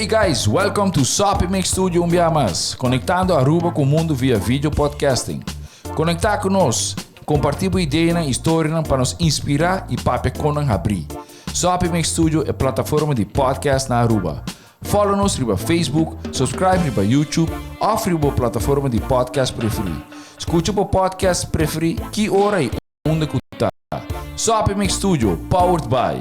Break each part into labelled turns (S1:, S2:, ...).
S1: guys, welcome to Soppy Mix Studio un bia mas, conectando Aruba cu mundo via video podcasting. Conecta cu nos, comparti bo ideanan y storianan pa nos inspira y papia con nan habri. Soppy Mix Studio e plataforma di podcast na Aruba. Follow nos riba Facebook, subscribe riba YouTube of riba bo plataforma di podcast preferi. Scucha bo podcast preferi ki ora y unda cu ta. Soppy Mix Studio, powered by.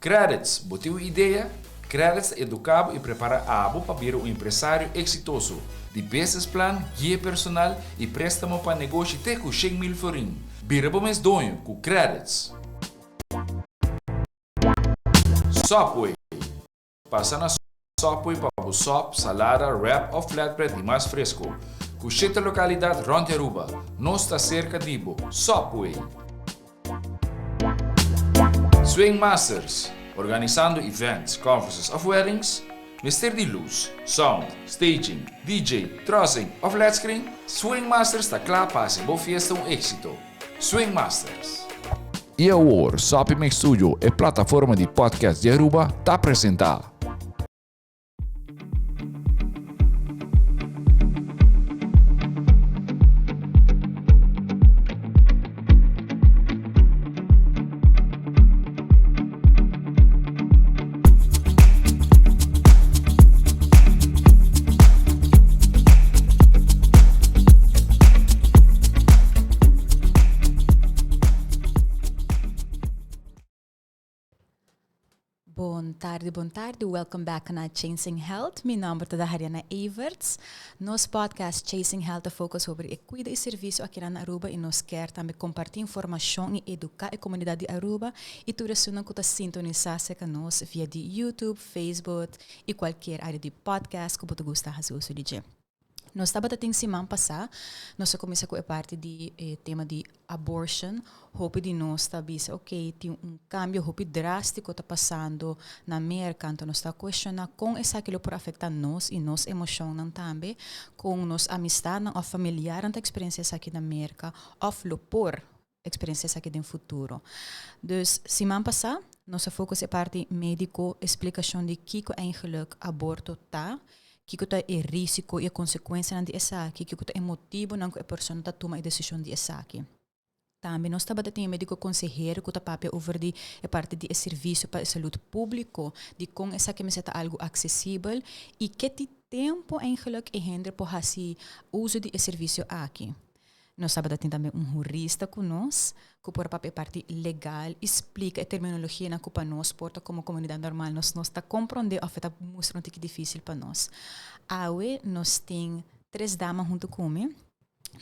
S1: Credits, bo tin un idea? Credits ta educa bo y prepara abo pa bira un empresario exitoso. Di business plan, guia personal y prestamo pa negoshi te cu 100,000 florin. Bira bo mes doño cu Credits. Subway, Pasa na Subway pa bo sop, salada, wrap of flatbread di mas fresco. Cu shete localidad rond di Aruba, nos ta cerca di bo. Subway! Swing Masters, Organisando events, conferences of weddings? Mester di luz, sound, staging, DJ, trussing of ledscreen? Swing Masters ta cla pa haci bo fiesta un exito. Swing Masters. Y awor, Soppy Mix Studio, e plataforma di podcast di Aruba, ta presenta.
S2: Bon tardi, bon tardi. Welcome back na Chasing Health. Mi nomber ta Dahariana Everts. Nos podcast Chasing Health ta focus over e cuido y servicio aki na Aruba y nos kier tambe comparti informacion y educa e comunidad di Aruba y tur esunnan cu ta sintonisa cerca nos via di YouTube, Facebook y cualkier area di podcast cu bo ta gusta haci uso di dje. Nos tabata tin siman pasá, nos a kuminsá ku e parti di e tema di abortion. Hopi di nos ta bisa, ok, tin un kambio hopi drástiko ta pasando na Merka, anto nos ta kuestioná kon esaki lo por afektá nos i nos emoshonnan tambe, kon nos amistatnan òf familiarnan ta eksperensiá esaki na Merka òf lo por experiencia esaki den futuro. Dus siman pasá nos a focus e parti medico, explicacion di kico eigenlijk aborto ta, kico ta e risico y e consecuencianan di esaki, kico ta e motibonan cu e persona ta tuma e decision di esaki. Tambe nos tabata tin e medico consehero cu ta papia over di e parti di e servicio pa e salud publico, di con esaki mester ta algo accesibel y ke ti tempo eigenlijk e hende por haci uso di e servicio aki. Nos tabata tin tambe un hurista ku nos ku por a papia e parti legal i splika e terminologianan ku pa nos por ta komo komunidat normal nos no ta komprondé òf e ta mustra un tiki difísil pa nos. Awe nos tin tres dama huntu ku mi.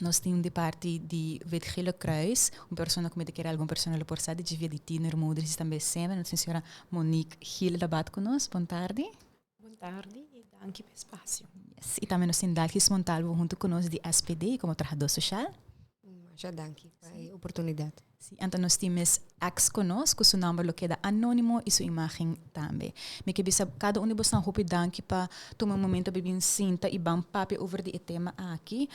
S2: Nos tin di parti di Wit Gele Kruis, un persona ku mi ta kere algun persona lo por sa di dje via di Tienermoeders i tambe semper nos tin señora Monique Gil Rabat ku nos. Bon tardi.
S3: Bon tardi y danki pa e espacio.
S2: Yes, y tambe nos tin Dalgis Montalvo hunto cu nos di SPD como trahador social.
S4: Masha danki pa e oportunidad.
S2: Si, anto nos tin Miss X cu nos, cu su nomber lo keda anonimo y su imagen tambe. Mi ke bisa cada un di bosnan hopi danki pa tuma un momento pa bin sinta y ban papia over di e tema aki.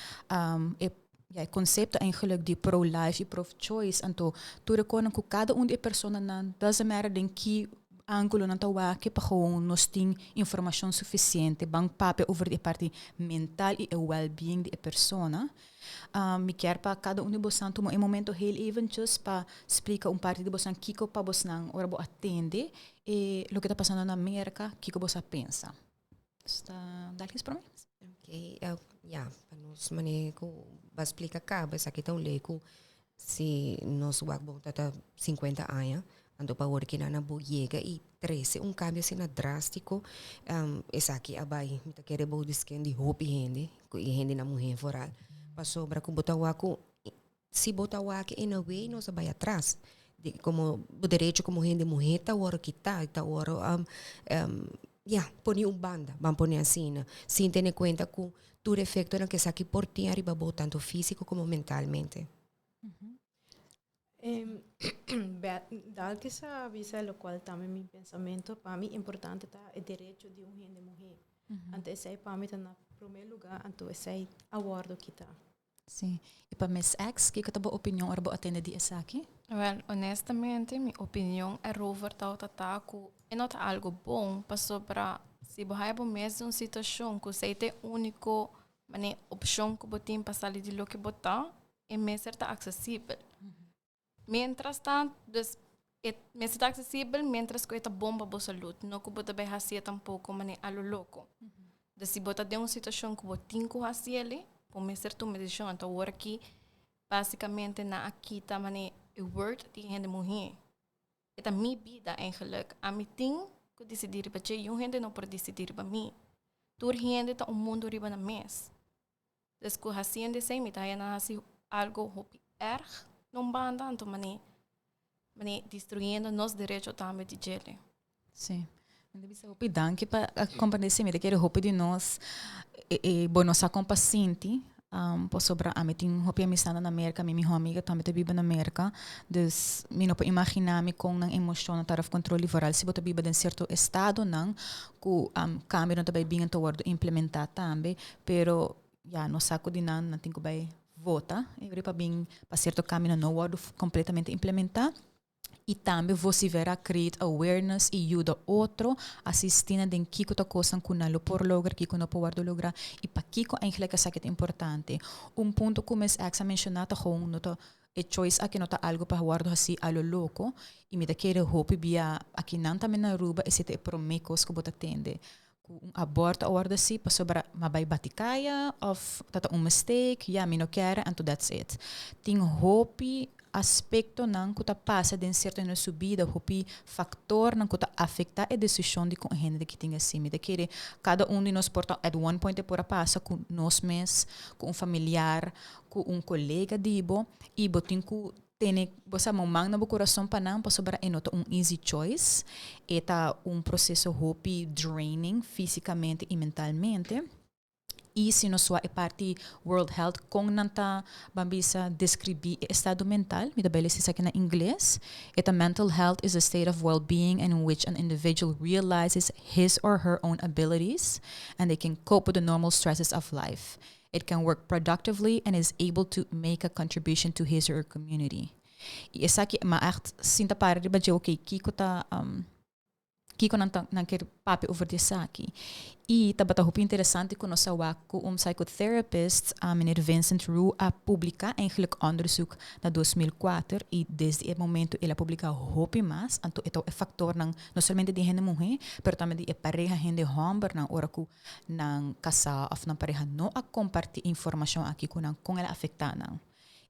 S2: E ya e concepto eigenlijk di pro-life y pro-choice, anto tur e konan cu cada un di e personanan, doesn't matter den ki angulo nan ta wak pa gewoon nos tin informacion suficiente, ban papia over di e parti mental y e well-being di e persona. Mi kier pa cada un di bosnan tuma e momento heel eventjes pa splica un parti di bosnan kico pa bosnan ora bo a tende e loke ta pasando na Merca, kico bos a pensa. Sta Dalgis prome?
S4: Ok, ya, pa nos manera ku ba splika kaba esaki ta un lei ku si nos wak bon ta ta 50 aña, anto pa awor kinan a bo yega i trese un kambio asina drástiko, esaki a bai mi ta kere bou di sken di hopi hende, ku e hendenan muhé foral, pasobra ku bo ta wak ku Si bo ta wak in a way nos a bai atras. Di como bo derecho como hende muher ta worde kita, ta worde ya, poni un banda, ban pone asina, sin tene cuenta cu tur efectonan cu esaki por tin ariba bo, tanto fisico como mentalmente.
S3: Dalke sa bisa locual tambe mi pensamento, pa mi importante ta e derecho di un hende muher. Anto esey pa mi ta na prome lugar, anto esey a worde kita.
S2: Si. Y pa Miss X, kico ta bo opinion ora bo a tende di esaki?
S5: Wel, honestamente, mi opinion erover ta ta cu e no ta algo bon, pasobra si bo haya bo mes den un situacion cu esey ta e unico mane opcion cu bo tin pa sali di loke bo ta, e mester ta accesibel. Mientras tanto, dus e mester ta accesibel mientras cu e ta bon pa bo salud, no cu bo ta bay haci'e tampoco mane a lo loco. Dus si bo ta den un situacion cu bo tin cu haci'e, bo mester tuma e decision. Anto awor aki basicamente nan a kita mane e word di hende muhe. E ta mi bida eigenlijk. Ami tin cu dicidi riba dje y un hende no por dicidi riba mi. Tur hende ta un mundo riba nan mes. Dus ku hasiendo esei mi ta haya nan hasi algo hopi erg na un banda, anto mane mane destruyendo nos derecho tambe di djele.
S2: Sí. Mi ta bisa hopi danki pa a komprende esei. Mi ta kere hopi di nos e e bo no sa kon pa sinti pasobra ami tin hopi amistanan na Merka, mi miho amiga tambe ta biba na Merka. Dus mi no por imagina mi kon nan emoshonnan ta out of control i vooral si bo ta biba den sierto estadonan ku kambionan ta bai bin ta wòrdu implementá tambe. Pero ya nos sa ku di nan nan tin ku bai vota e ora pa bin pa sierto kambionan no wòrdu kompletamente implementá. I tambe vosivera create awareness i yuda otro asistí nan den kiko ta kosnan ku nan lo por logra, kiko no por wòrdu logra i pakiko eigenlijk esaki ta importante. Un punto ku Miss X a menshoná ta gewoon no ta e choice aki no ta algu pa wòrdu hasí a lo loko i mi ta kere hopi bia akinan tambe na Aruba esei ta e promé kos ku bo ta tende. Ku un aborto a wòrdu hasi pasobra m'a bai bati kaya òf ta ta un mistake, ya mi no kere anto that's it. Tin hopi aspektonan ku ta pasa den sierto hende su bida, hopi faktornan ku ta afektá e desishon di kon e hende ki tin hasi. Mi ta kere kada un di nos por ta at one point e por a pasa ku nos mes, ku un familiar, ku un kolega di bo i bo tin ku tene bo sa bo man na bo kurason pa nan pasobra e no ta un easy choice, e ta un proseso hopi draining físikamente i mentalmente. I si nos wak e parti World Health kon nan ta ban bisa deskribí e estado mental, mi ta bai lesa esaki na ingles, e ta mental health is a state of well-being in which an individual realizes his or her own abilities and they can cope with the normal stresses of life. It can work productively and is able to make a contribution to his or her community. I esaki m'a echt sinta para riba dje, ok, kiko ta kiko nan ta nan kier papia over di esaki. I tabata hopi interesante ku nos a wak ku un psychotherapist, meneer Vincent Roux, a publica eigenlijk onderzoek na 2004 i desde e momento el a publica hopi mas, anto e ta e factornan no solamente di hende muhe, pero tambe di e pareha hende hombernan ora ku nan kasá òf nan pareha no a kompartí e informashon aki ku nan, kon el a afektá nan.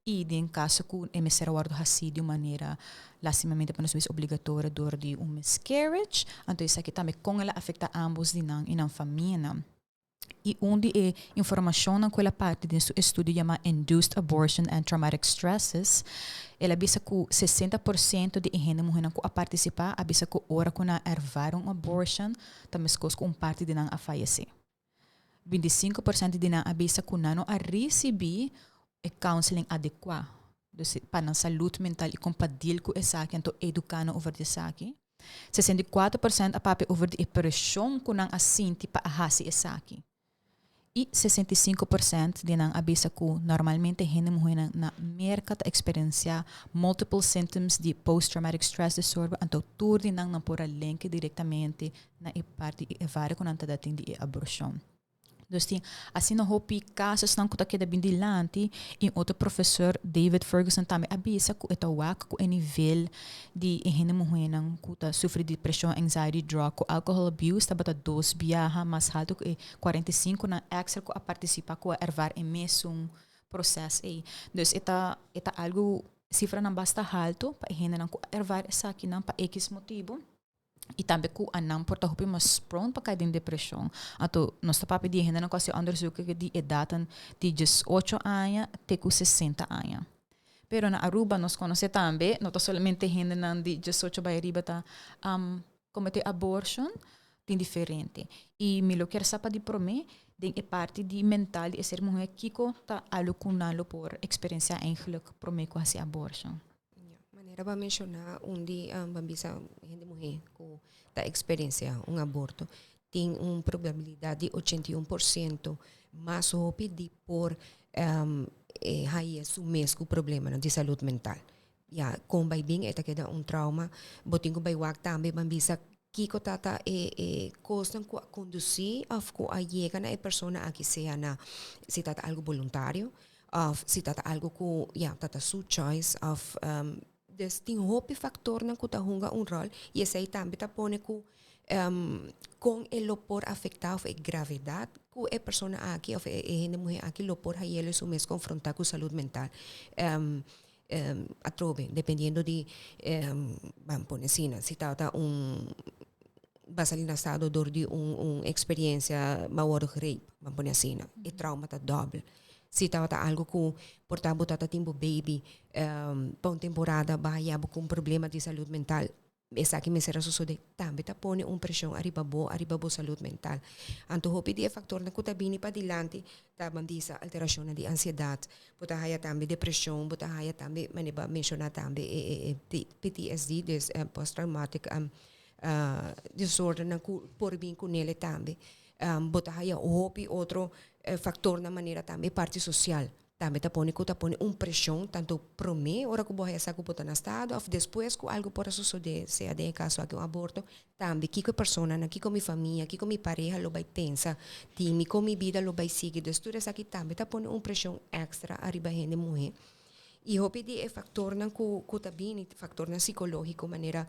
S2: I den kaso ku e mester a wòrdu hasí di un manera lastimamente pa nos bisa obligatorio dor di un miscarriage, anto esaki tambe kon el a afektá ámbos di nan i nan famianan. I un di e informashonnan ku el a parti den su estudio yamá Induced Abortion and Traumatic Stresses, El a bisa ku 60% di e hende muhénan ku a partisipá a bisa ku ora ku nan a ervar un abortion ta meskos ku un parti di nan a fayesé. 25% di nan a bisa ku nan no a risibí e counseling adekuá, dus pa nan salud mental i kon pa deal ku esaki anto eduká nan over di esaki. 64% a papia over di e preshon ku nan a sinti pa a hasi esaki. I 65% di nan a bisa ku normalmente hende muhénan na Merka ta eksperensiá multiple symptoms di post-traumatic stress disorder, anto tur di nan nan por a lenke direktamente na e parti i e varia ku nan ta tin di e aborshon. Dus tin asina hopi kasosnan ku ta keda bin dilanti i un otro profesor David Ferguson tambe a bisa ku e ta wak ku e nivel di e hende muhénan ku ta sufri di depreshon, anxiety, drug ku alcohol abuse tabata dos biaha mas haltu ku e 45 nan extra ku a partisipá ku a ervaar e mesun proses ei. Dus e ta e ta algu sifranan basta haltu pa e hendenan ku a ervaar esakinan pa ekis motibu i tambe ku a nan por ta hopi mas prone pa kai den depreshon. Anto nos ta papia di e hendenan ku a hasi onderzoek di edatnan di 18 aña te ku 60 aña. Pero na Aruba nos konosé tambe no ta solamente hendenan di 18 bai ariba ta komete abortion, tin diferente. I mi lo kier sa pa di promé den e parti di mental di e ser muhé kiko ta algo ku nan lo por eksperensiá eigenlijk promé ku hasi abortion.
S4: Ja, manera bo a menshoná un di bo a bisa hende muhé ku ta eksperensiá un aborto tin un probabilidat di 81% mas hopi di por. e haya su mes ku problemanan di salud mental. Ya, kon bai bin e ta keda un trauma. Bo tin ku bai wak tambe ban bisa kiko ta ta e e kosnan ku a kondusí òf ku a yega na e persona aki sea na si ta ta algu boluntario òf si ta ta algu ku ya ta ta su choice òf Dus tin hopi factornan cu ta hunga un rol y esey tambe ta pone cu con e lo por afecta of e gravedad cu e persona aki of e hende muhe aki lo por hayelo su mes confronta cu salud mental. Atrobe, dependiendo di, ban pone asina, si tabata un ba sali na estado door di un un experiencia ba wordo gerape, ban pone asina, e trauma ta dobbel. Si tabata algo cu por ta bo tata tin bo baby pa un temporada ba haya bo cu un problema di salud mental, esaki mester a sosode, tambe ta pone un presion ariba bo, ariba bo salud mental. Anto hopi di e factornan cu ta bini padilanti ta ban bisa alteracionnan di ansiedad, bo ta haya tambe depresion, bo ta haya tambe, manera bo a menciona tambe e PTSD, dus post traumatic disordernan cu por bin cu nele tambe. Bo ta haya hopi otro factornan manera tambe e parti social. Tambe ta pone cu ta pone un presion tanto prome ora cu bo haya sa cu bo ta na stado of despues cu algo por a sosode, sea den e caso aki un aborto, tambe kico e personanan, kico mi famia, kico mi pareha lo bay pensa di mi, con mi bida lo bay sigui. Dus tur esaki tambe ta pone un presion extra ariba hende muhe. Y hopi di e factornan cu cu ta bini, factornan psicologico manera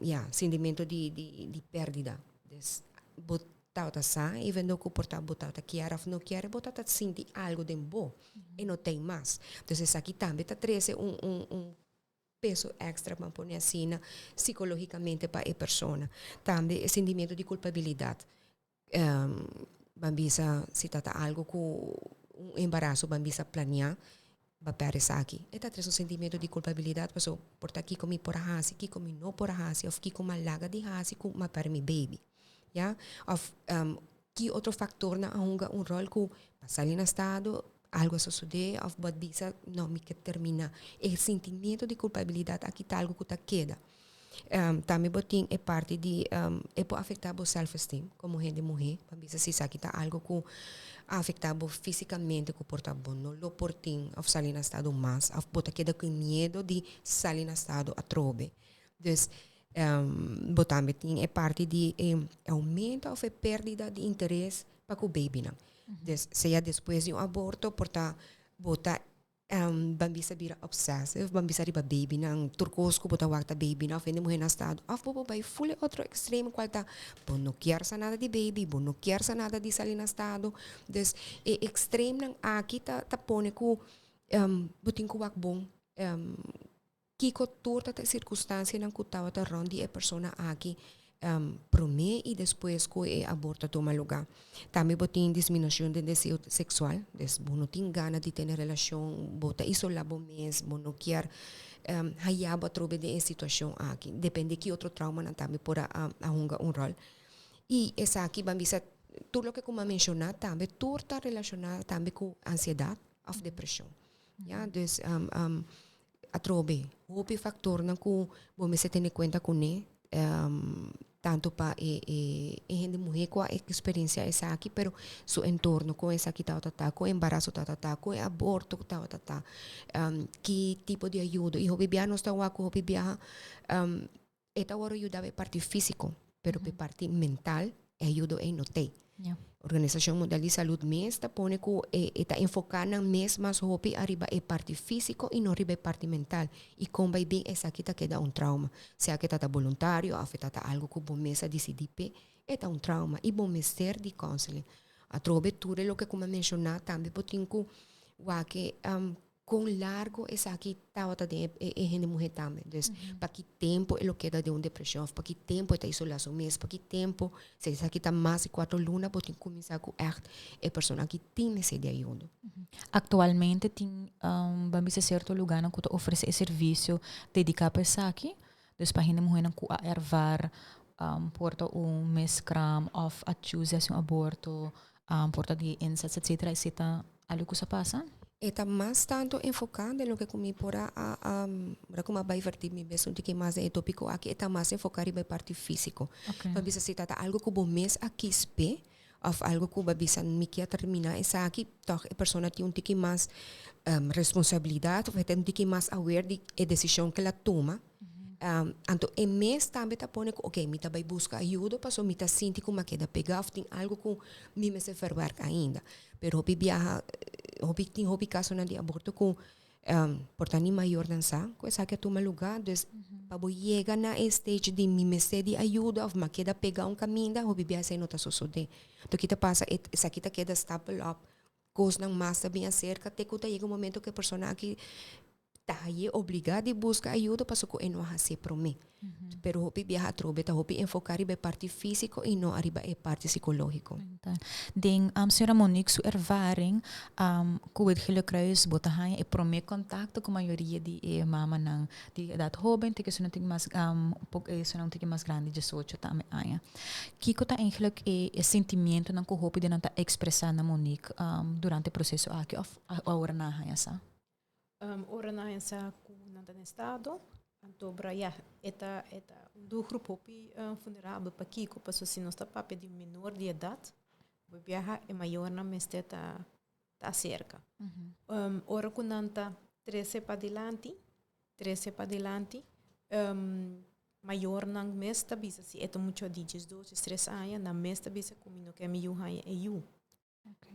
S4: ya, sintimento di di di perdida. Dus bo tabata sa, even though cu por ta bo tabata kier of no kier, bo tabata sinti algo den bo e no t'ey mas. Dus esaki tambe ta trece un un un peso extra, ban pone asina, psicologicamente pa e persona. Tambe e sentimiento di culpabilidad. Ban bisa si ta ta algo cu un embarazo ban bisa planea ba perde esaki. E ta trece un sentimiento di culpabilidad paso por ta kico mi por a haci, kico mi no por a haci of kico mi a laga di haci cu mi a perde mi baby. Ya, of ki otro factornan a hunga un rol cu pa sali na estado algo a sosode of bo a bisa no mi ke termina. E sentimiento di culpabilidad aki ta algo cu ta keda. Tambe bo tin e parti di e por afecta bo self esteem como hende muhe, pa bisa si esaki ta algo cu a afecta bo fisicamente cu por ta bo no lo por tin of sali na estado mas of bo ta keda cu e miedo di sali na estado atrobe. Dus bo tambe tin e parti di e aumento of e perdida di interes pa cu babynan. Dus sea despues di un aborto por ta bo ta Ban bisa bira obsessive, ban bisa riba babynan, tur kos ku bo ta wak ta babynan of hende muhé na stado, of bo por bai ful e otro extremo kual ta bo no kier sa nada di baby, bo no kier sa nada di sali na stado. Dus e extremnan aki ta ta pone ku bo tin ku wak bon Kiko tur ta e sirkunstansianan ku tabata rònt di e persona aki promé i despues ku e aborto a tuma lugá? Tambe bo tin disminushon den deseo seksual, des bo no tin gana di tene relashon, bo ta isolá bo mes, bo no kier haya bo atrobe den e situashon aki. Depende ki otro traumanan tambe por a hunga un ròl. I esaki ban bisa tur loke ku mi a menshoná tambe tur ta relashoná tambe ku ansiedat òf depreshon. Ya, dus atrobe hopi factornan cu bo mester tene cuenta cune, tanto pa e e hende muhe cu a experiencia esaki, pero su entorno con esaki tabata ta, con embarazo tabata ta, con e aborto tabata ta, ki tipo di ayudo. Y hopi biaha nos ta wak cu hopi biaha E ta wòrdu yuda pa e parti físiko, pero pa e parti mental e ayudo ei no t'ei. Organisashon Mundial di Salud mes ta pone ku e e ta enfoká nan mes mas hopi ariba e parti físiko i no riba e parti mental. I kon bai bin esaki ta keda un trauma. Sea ku e ta ta boluntario òf e ta ta algu ku bo mes a disidí p'e, e ta un trauma i bo mester di counseling. Atrobe tur e loke ku mi a menshoná tambe bo tin ku wak e Kon largo esaki tabata den e hende muhé tambe. Dus pa ki tempu e lo keda den un depreshon òf pa ki tempu e ta isolá su mes, pa ki tempu, si esaki ta mas di kuatro luna bo tin kuminsá ku ègt e persona aki tin mester di ayudo.
S2: Aktualmente tin ban bisa sierto lugánan ku ta ofresé e servisio dediká pa esaki, dus pa hende muhénan ku a ervar por ta un miskraam òf a chuse hasi un aborto, por ta di incest etcetera, esei ta algu ku sa pasa?
S4: E ta mas tanto enfoká den loke ku mi por a ora ku mi a bai vertí mi mes un tiki mas den e tópiko aki, e ta mas enfoká riba e parti físiko. Pa bisa si ta ta algu ku bo mes a kis p'e. òf algu ku bo a bisa mi ke a terminá esaki, tòg e persona tin un tiki mas responsabilidat òf e ta un tiki mas aware di e desishon ku el a tuma. Anto e mes tambe ta pone ku oke mi ta bai buska ayudo pasobra mi ta sinti ku mi a keda pegá òf tin algu ku mi mester verwerk ainda. Pero hopi biaha hopi tin hopi kasonan di aborto ku por ta ni mayornan sa ku esaki a tuma lugá. Dus pa bo yega na e stage di mi mester di ayuda òf mi a keda pegá un kaminda, hopi biaha esei no ta sosodé. Anto ki ta pasa? Esaki ta keda stapel òp kosnan mas ta bin aserka te ku ta yega un momento ku e persona aki ta haye obligá di buska ayuda pasobra ku e no a hasié promé. Pero hopi biaha atrobe ta hopi enfoká riba e parti físiko i no ariba e parti sikológiko.
S2: Den señora Monique su ervaring ku het Gele Kruis bo ta haña e promé kontakto ku mayoria di e mamanan di edat hóben te ku esunnan tin mas esunnan un tiki mas grandi diesocho tambe aña. Kiko ta eigenlijk e e sentimientonan ku hopi di nan ta ekspresá na Monique durante e proseso aki òf ora nan a haña sa?
S3: Ora nan a sa ku nan ta na estado, anto bra ya, e ta e ta un doelgroep hopi vulnerabel. Pakiko? Pasobra si nos ta papia di un menor di edat, bo biaha e mayornan mester ta ta aserka. Ora ku nan ta trese padilanti, trese padilanti, mayornan mes ta bisa si e ta mucha di diesdos, diestres aña, nan mes ta bisa ku mi no ke mi yu haña e yu.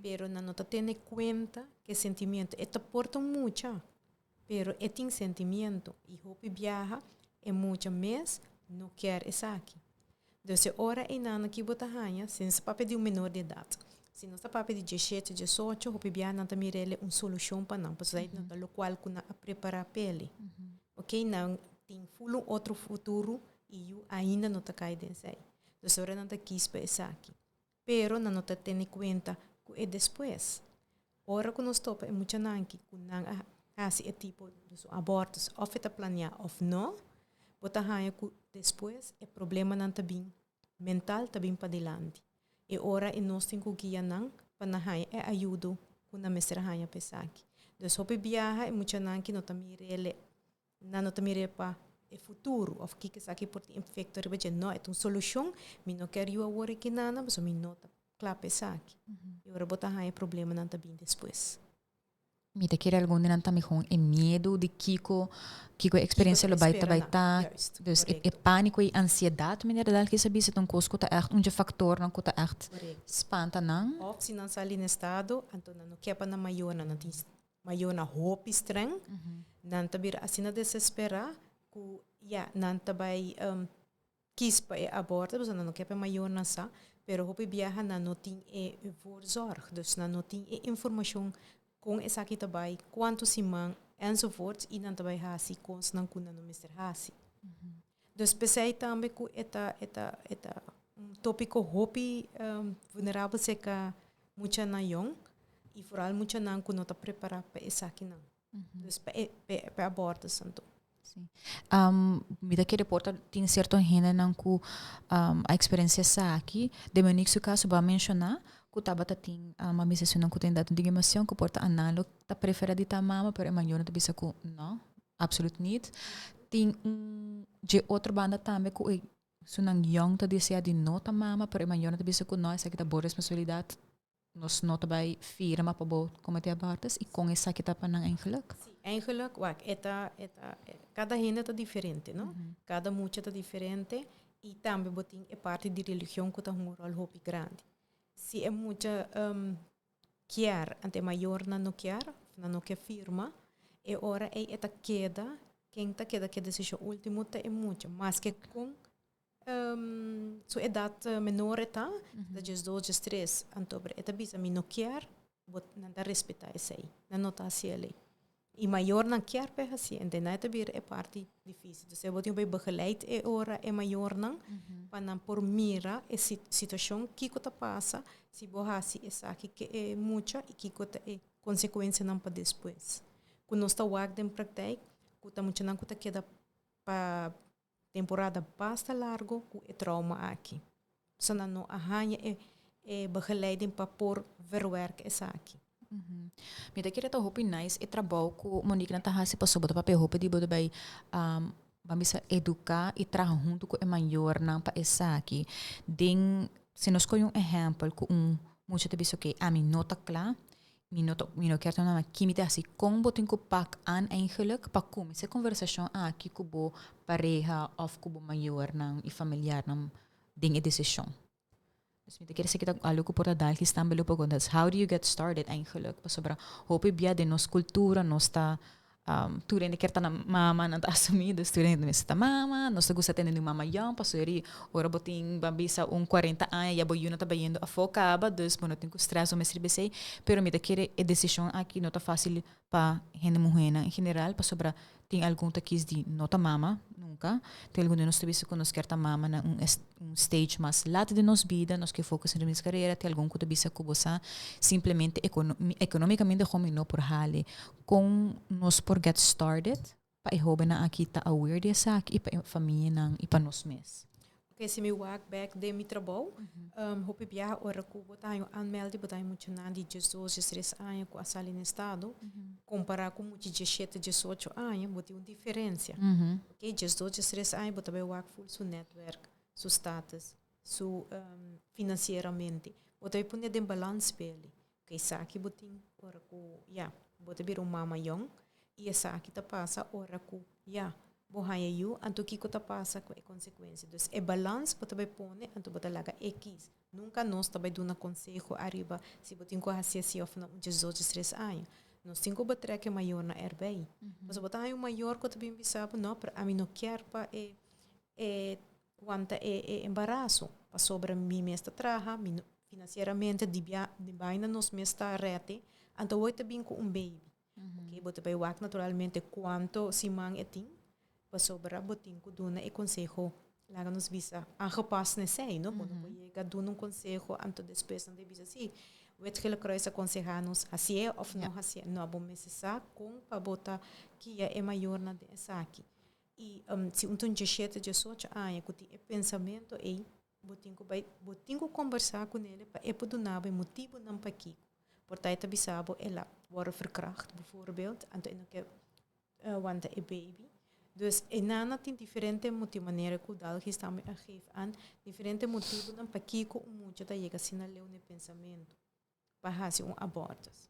S3: Pero nan no ta tene cuenta ke sentimiento. E ta por ta un mucha, pero e tin sentimiento. Y hopi biaha e mucha mes no kier esaki. Dus e ora einan aki bo ta haña, si nos ta papia di un menor di edad, si nos ta papia di diesshete, diesocho, hopi biaha nan ta mira el un solucion pa nan, pasobra no ta locual cu nan a prepara p'e. Ok, nan tin ful un otro futuro y yu ainda no ta cay den esey. Dus ora nan ta kies pa esaki. Pero nan no ta tene kuenta ku e despues. Ora ku nos topa e muchanan ki ku nan a hasi e tipo di su abortus òf e ta planeá òf no, bo ta haña ku despues e problemanan ta bin mental ta bin padilanti. E ora e nos tin ku guia nan pa nan haña e ayudo ku nan mester haña pa esaki. Dus hopi biaha e muchanan ki no ta mir'el Nan no ta mir'é pa e futuro of kiko esaki por tin efecto riba dje. No, e ta un solucion. Mi no kier yu awor aki nana, pasobra mi no ta kla pa esaki. I ora bo ta haña problemanan ta bin despues.
S2: Mi ta kere algun di nan ta mihó e miedu di kiko, kiko e experiencia lo bai ta bai ta. Dus e panico i ansiedad meneer Dalkis a bisa ta un kos ku ta ègt un dje factornan ku ta ègt spanta nan.
S3: Of si nan sali na estado, anto nan no kier pa nan mayornan, nan tin Mayornan hopi streng, nan ta bira asina desesperá ku ya, nan ta bai kis pa e aborto, pasobra nan no ke pa e mayornan sa, pero hopi biaha nan no tin e voorzorg, dus nan no tin e informashon kon esaki ta bai, kuantu siman, enzovoorts, i nan ta bai hasi kosnan ku nan no mester hasi. Dus p'esei tambe ku e ta e ta e ta un tópiko hopi vulnerabel serka muchanan yòn i foral muchanan ku no ta prepará pa esakinan. Dus pa e pa e abortus anto.
S2: Sí. Mi ta kere por ta tin sierto hendenan ku a eksperensia esaki. Den Monique su kaso bo a menshoná ku tabata tin a misa esunnan ku tin dado un ku por ta anan lo ta preferá di ta mama pero e mayornan ta bisa ku no. Absoluut niet. Tin un dje otro banda tambe ku e sunan yong ta desea di no ta mama, pero e mayornan ta bisa ku no, esaki ta bo responsabilidat, nos no ta bai firma pa bo komete abortus i kon esaki ta pa nan eigenlijk?
S3: Sí, eigenlijk, wak, e ta, e ta, kada hende ta diferente, no? Kada mucha ta diferente i tambe bo tin e parti di religion ku ta hunga un ròl hopi grandi. Si e mucha kier, ante e mayornan no kier, of nan no ke firma, e ora ei e ta keda, ken ta keda ku e desishon ultimo ta e mucha. Maske kon su edat menor e ta, ta diesdos, diestres, anto e ta bisa mi no kier, bo nan ta respetá esei, nan no ta hasi elei. I mayornan kier pa e hasi, ente nan e ta bira e parti dificil. Dus e bo tin ku bai begeleid e ora e mayornan pa nan por mira e situacion, kiko ta pasa si bo hasi esaki ke e mucha i kiko ta e consecuencianan pa despues. Ku nos ta wak den praktijk ku ta muchanan ku ta keda pa temporada basta largo ku e trauma aki. So nan no a haña e e begeleiding pa por verwerk esaki.
S2: Mi ta kere ta hopi nice e trabou ku Monique nan ta hasi pasobra bo ta papia hopi di bo ta bai ban bisa eduká i traha huntu ku e mayornan pa esaki den. Si nos coge un ehempel cu un mucha ta bisa, "Oké, ami no ta cla, mi no kier ta mama, ki mi ta haci?" Con bo tin cu pak aan eigenlijk pa cuminsa e conversacion aki cu bo pareha of cu bo mayornan y familiarnan den e decision? Dus mi ta kere esaki ta algo cu por ta dalki staan lopen con. Dat how do you get started eigenlijk? Pasobra hopi bia den nos cultura nos ta tur hende kier ta na mama, nan ta asumi, dus tur hende mester ta mama, nos ta gusta tende un mama young, pasobra ora bo tin, ban bisa, un 40 aña, ya bo yiu ta bayendo afo caba, dus bo no tin cu stress o mester besey, pero mi ta kere e decision aki no ta facil pa hende muhernan en general, pasobra tin algun ta kies di no ta mama nunca, tin algun di nos ta bisa cu nos kier ta mama na un stage mas laat di nos bida, nos kier focus riba nos carera, tin algun cu ta bisa cu bo sa simplemente economicamente gewoon mi no por hale. Con nos por get started pa e hobennan aki ta aware di esaki y pa e famianan y pa nos mes?
S3: Ok, si mi wak back den mi trabou, hopi biaha ora ku bo ta haña aanmelding, bo ta haña muchanan di 12, 13 aña ku a sali na estado, kompará ku mucha 17, 18 aña, bo tin un diferensia. Ok, 12, 13 aña, bo ta bai wak full su netwerk, su status, su financieramente. Bo ta bai pone den balans pele. Ok, esaki bo tin ora ku, ja, bo ta bira un mama jong, i esaki ta pasa ora ku, ja, bo haña yu, anto kiko ta pasa ku e konsekuensia. Dus e balans bo ta bai pone, anto bo ta laga e kies. Nunka nos ta bai duna konseho ariba si bo tin ku hasi asina òf no, 12, 13 aña. Nos tin ku betrek e mayornan erbij. Pasobra bo ta haña un mayor ku ta bin bisa bo, "No, pero ami no kier pa e wanta e embaraso. Pasobra mi mes ta traha, mi no, financieramente di bia, di baina nos mes ta rete, anto hoy ta bin ku un baby." Ok, bo ta bai wak naturalmente kuantu siman e tin, pasobra bo tin ku duna e konseho, laga nos bisa, aangepast na esei, no? Bo no por yega duna un konseho, anto despues nan ta bisa, "Si, Wit Gele Kruis a konsehá nos hasié òf no hasié." No, bo mester sa kon pa bo ta guia e mayornan den esaki. I si un ta un 17, 18 aña ku tin e pensamentu ei, bo tin ku bai, bo tin ku kombersá kuné pa e por duna bo e motibunan pakiko. Por ta e ta bisa bo el a wòrdu verkracht bijvoorbeeld, anto e no ke wanta e baby. Dus e nana tin diferente motibu, manera ku Dalgis tambe a geef aan, diferente motibunan pakiko un mucha ta yega asina leu na e pensamentu pa hasi un abortus.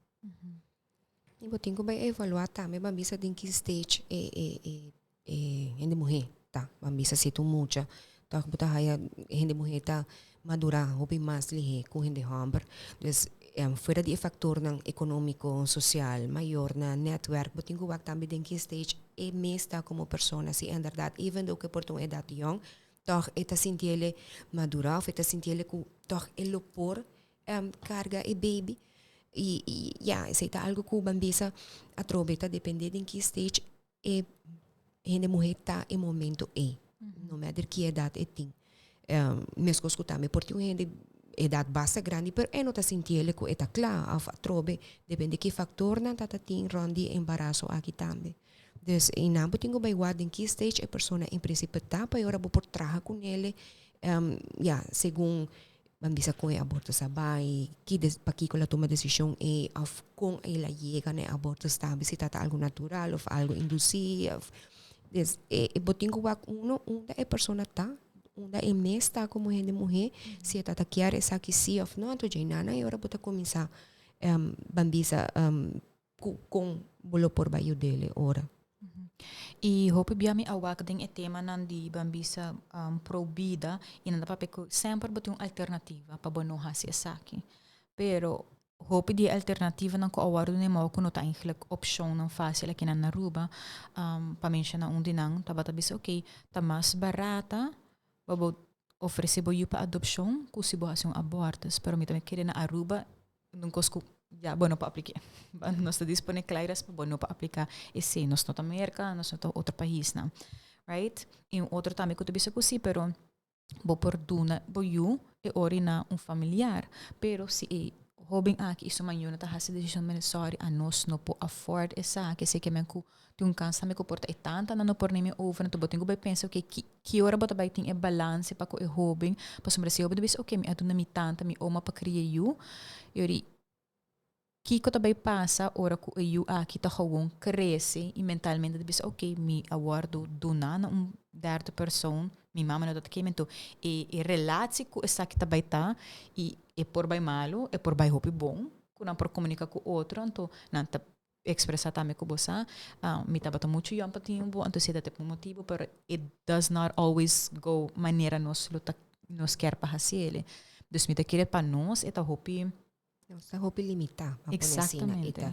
S4: I bo tin ku bai evaluá tambe ban bisa den ki stage e hende muhé ta. Ban bisa si ta un mucha, tòg bo ta haya hende muhé ta madurá hopi mas lihé ku hende hòmber. Dus fuera di e faktornan ekonómiko, sosial, mayornan, nètwèrk, bo tin ku wak tambe den ki stage e mes ta komo persona. Si inderdat even though ku e por ta un edat yòn, tòg e ta sinti el madurá òf e ta sinti el ku tòg e lo por karga e baby. I ya, esei ta algu ku ban bisa atrobe ta dependé den ki stage e hende muhé ta e momento ei. No matter ki edat e tin. Meskos ku tambe por tin un hende edat basta grandi pero e no ta sinti el ku e ta kla òf atrobe depende ki faktornan ta ta tin rònt di e embaraso aki tambe. Dus einan bo tin ku bai wak den ki stage e persona en prinsipio ta pa e ora bo por traha kunele, ya, segun ban bisa kon e aborto sa bai, ki des pakiko el a tuma desishon ei òf kon el a yega na e aborto tambe, si ta ta algu natural òf algu indusí òf. Des e bo tin ku wak uno unda e persona ta, unda e mes ta komo hende muhé, si e ta ta kier esaki sí òf no, anto djei nana e ora bo ta kuminsá ban bisa ku kon bo lo por bai yud'é ora.
S2: I hopi bia mi a wak den e temanan di ban bisa pro bida i nan ta papia ku semper bo tin un alternativa pa bo no hasi esaki. Pero hopi di e alternativanan ku a wòrdu nemou ku no ta eigenlijk opshonnan fásil aki na Aruba, pa menshoná un di nan tabata bisa oké, ta mas barata pa bo ofresé bo yu pa adopshon ku si bo hasi un abortus. Pero mi ta kere na Aruba un kos ku ya bo no por apliká. Nos ta disponé klairas pa bo no por apliká esei. Nos no ta Merka, nos no ta otro paisnan. Right? I un otro tambe ku ta bisa ku si, pero bo por duna bo yu e ori na un familiar. Pero si e hóben aki i su mayornan ta hasi desishon mene sorry, anos no por afford esaki, esei ke men ku tin un kans tambe ku por ta e tantanan no por neem over, anto bo tin ku bai pensa oke ki ora bo ta bai tin e balanse pa ku e hóben, pasobra si e hóben ta bisa oke mi a duna mi tanta, mi oma pa kria yu, i ora kiko ta bai pasa ora ku e yu aki ta gewoon krese i mentalmente ta bisa oke mi a wòrdu duna na un derde persoon. Mi mama no ta keme anto e e relatie ku esaki ta bai ta i e por bai malu, e por bai hopi bon, ku nan por komunika ku otro, anto nan ta ekspresá tambe ku bo sa, mi tabata muchu yòn pa tin bo, anto esei ta un motibu, pero it does not always go manera nos lo ta nos kier pa hasi el. Dus mi ta kere pa nos e ta hopi.
S4: Nos ta hopi limitá, pa pone asina. E ta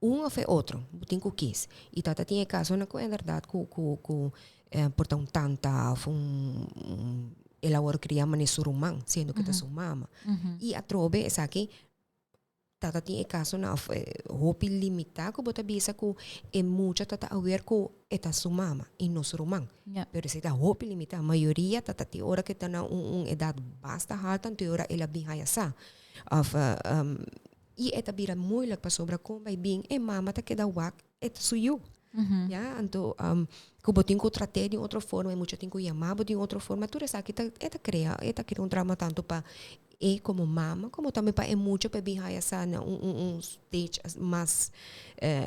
S4: un of e otro, bo tin ku kis. I ta ta tin e kasonan ku inderdat ku ku ku por ta un tanta of un un el a wòrdu kriá manera su ruman, siendo ku ta su mama. I atrobe esaki ta ta tin e kasonan of hopi limitá ku bo ta bisa ku e mucha ta ta awer ku e ta su mama i no su ruman. Pero esei ta hopi limitá. Mayoria ta ta tin ora ku e ta na un un edat basta haltu anto e ora el a bin haya sa. Of i e ta bira moeilijk pasobra kon bai bin e mama ta keda wak e ta su yu. Ya, anto ku bo tin ku trat'é di un otro forma, e mucha tin ku yama bo di un otro forma, tur esaki ta e ta krea e ta krea un trauma tantu pa e komo mama komo tambe pa e mucha pa e bin haya sa na un un un stage mas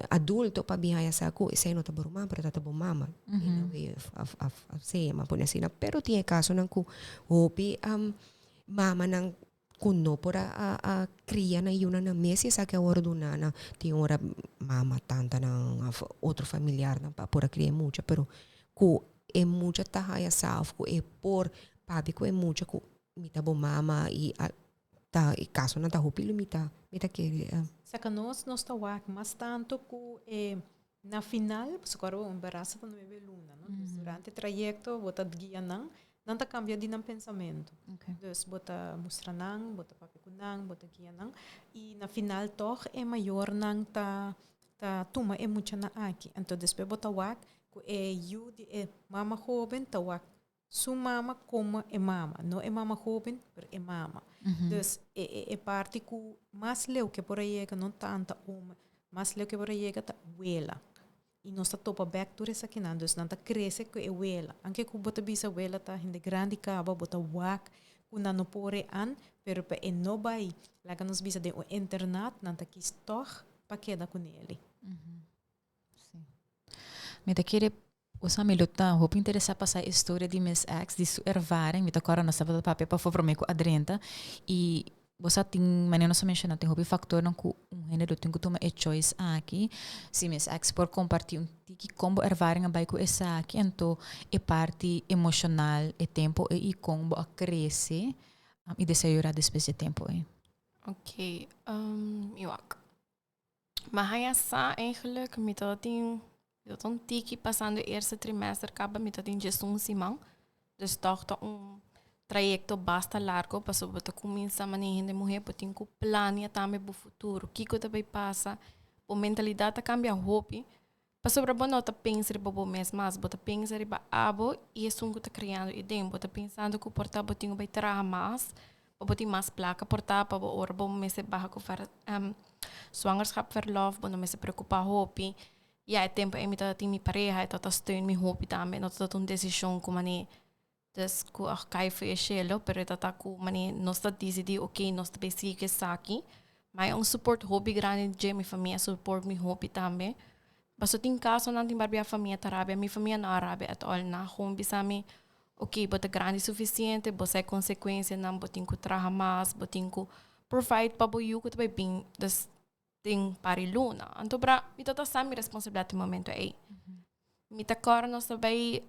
S4: adulto pa bin haya sa ku esei no ta bo ruman pero ta ta bo mama in a way of of of saying, a pone asina. Pero tin e kasonan ku hopi mamanan ku no por a a kria nan yunan nan mes i esaki a wòrdu duna nan. Tin ora mama, tantanan òf otro familiarnan pa por a kria e mucha, pero ku e mucha ta haya sa òf ku e por papia ku e mucha ku mi ta bo mama i a ta e kasonan ta hopi limitá mi ta kere.
S3: Saka nos nos ta wak mas tantu ku e na final, pasobra ku ora bo embaraso ta nuebe luna, no? Dus durante e trayekto bo ta guia nan, nan ta kambia di nan pensamentu. Dus bo ta mustra nan, bo ta papia ku nan, bo ta guia nan i na final tòg e mayornan ta ta tuma e muchanan aki. Anto despues bo ta wak ku e yu di e mama hoben ta wak su mama como e mama, no e mama hoben, pero e mama. Dus e e e parti ku mas leu ke por a yega no tanta ome, mas leu ke por a yega ta wela. I nos ta topa bek tur esakinan, dus nan ta krese ku e wela. Anke ku bo ta bisa wela ta hende grandi kaba, bo ta wak ku nan no por e an, pero pa e no bai laga nos bisa den un internat, nan ta kis tòg pa keda ku neli.
S2: Sí. Mi ta kere Osa mi lo ta hopi interesa pa sa e storia di Miss X, di su ervaring. Mi ta kòrda nos tabata papia pafó promé ku a drenta i bo sa tin manera nos a menshoná tin hopi faktornan ku un hende lo tin ku tuma e choice aki. Si Miss X por kompartí un tiki kon bo ervaring a bai ku esaki anto e parti emoshonal e tempu ei i kon bo a krese i desayorá despues di e tempu ei.
S5: Oké, mi wak. Ma haña sa eigenlijk, mi tabatin, mi tabata un tiki pasando e eerste trimester kaba, mi tabatin djesun siman. Dus tòg ta un trayekto basta largo pasobra bo ta kuminsá manera hende muhé bo tin ku plania tambe bo futuro. Kiko ta bai pasa? Bo mentalidat ta kambia hopi pasobra bo no ta pensa riba bo mes mas, bo ta pensa riba abo i esun ku ta kriando aden. Bo ta pensando ku por ta bo tin ku bai traha mas pa bo tin mas plaka por ta pa bo ora bo mester baha ku zwangerschapverlof bo no mester preocupa hopi. Ya e tempo ei mi tabata tin mi pareha e tabata steun mi hopi tambe no tabata un decision ku mane dus ku a kai for e shelo pero e tabata ku mane nos ta disidi ok nos ta bay sigui ku esaki ma e un support hopi grandi dje mi famia support mi hopi tambe pasobra tin kasonan tin barbia famia ta rabia mi famia no a rabia at all nan gewoon bisa mi Ok, bo ta grandi sufisiente, bo sa e konsekuensianan, bo tin ku traha mas, bo tin ku provide pa bo yu ku ta bai bin dus den par di luna. Anto bra, mi ta ta sa mi responsabilidat e momento ei. Mi ta kòrda nos ta bai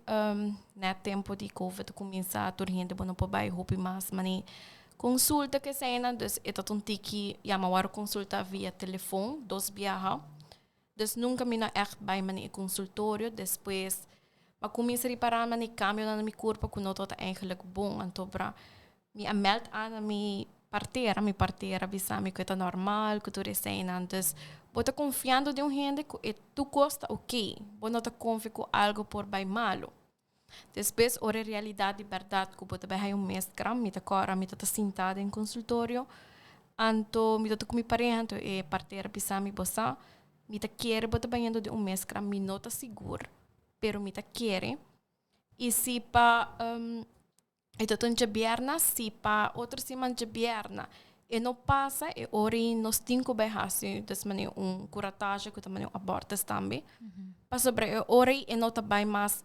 S5: nèt tempu di covid a kuminsá, tur hende bo no por bai hopi mas manera konsulta ku eseinan, dus e ta un tiki yama wòrdu konsultá via telefon dos biaha. Dus nunka mi no ègt bai mane e konsultorio. Despues m'a kuminsá ripará mane kambionan na mi kurpa ku no tabata eigenlik bon. Anto bra mi a mèld aan na mi partera, mi partera a bisa mi ku e ta normal, ku tur eseinan. Dus bo ta konfiando den un hende ku e tur kos ta oké. Bo no ta konfia ku algu por bai malu. Despues ora e realidat di bèrdat ku bo ta bai haña un mes kram, mi ta kòrda mi ta sintá den konsultorio, anto mi ta ku mi pareha, anto e partera bisa mi, bo sa, mi ta kere bo ta bañando den un mes kram, mi no ta sigur, pero mi ta kere. I si pa E ta un djabièrna, si pa otro siman djabièrna e no pasa, e ora ei nos tin ku bai hasi des manera un kuratahe ku ta manera un abortus tambe. Pasobra e ora ei e no ta bai mas.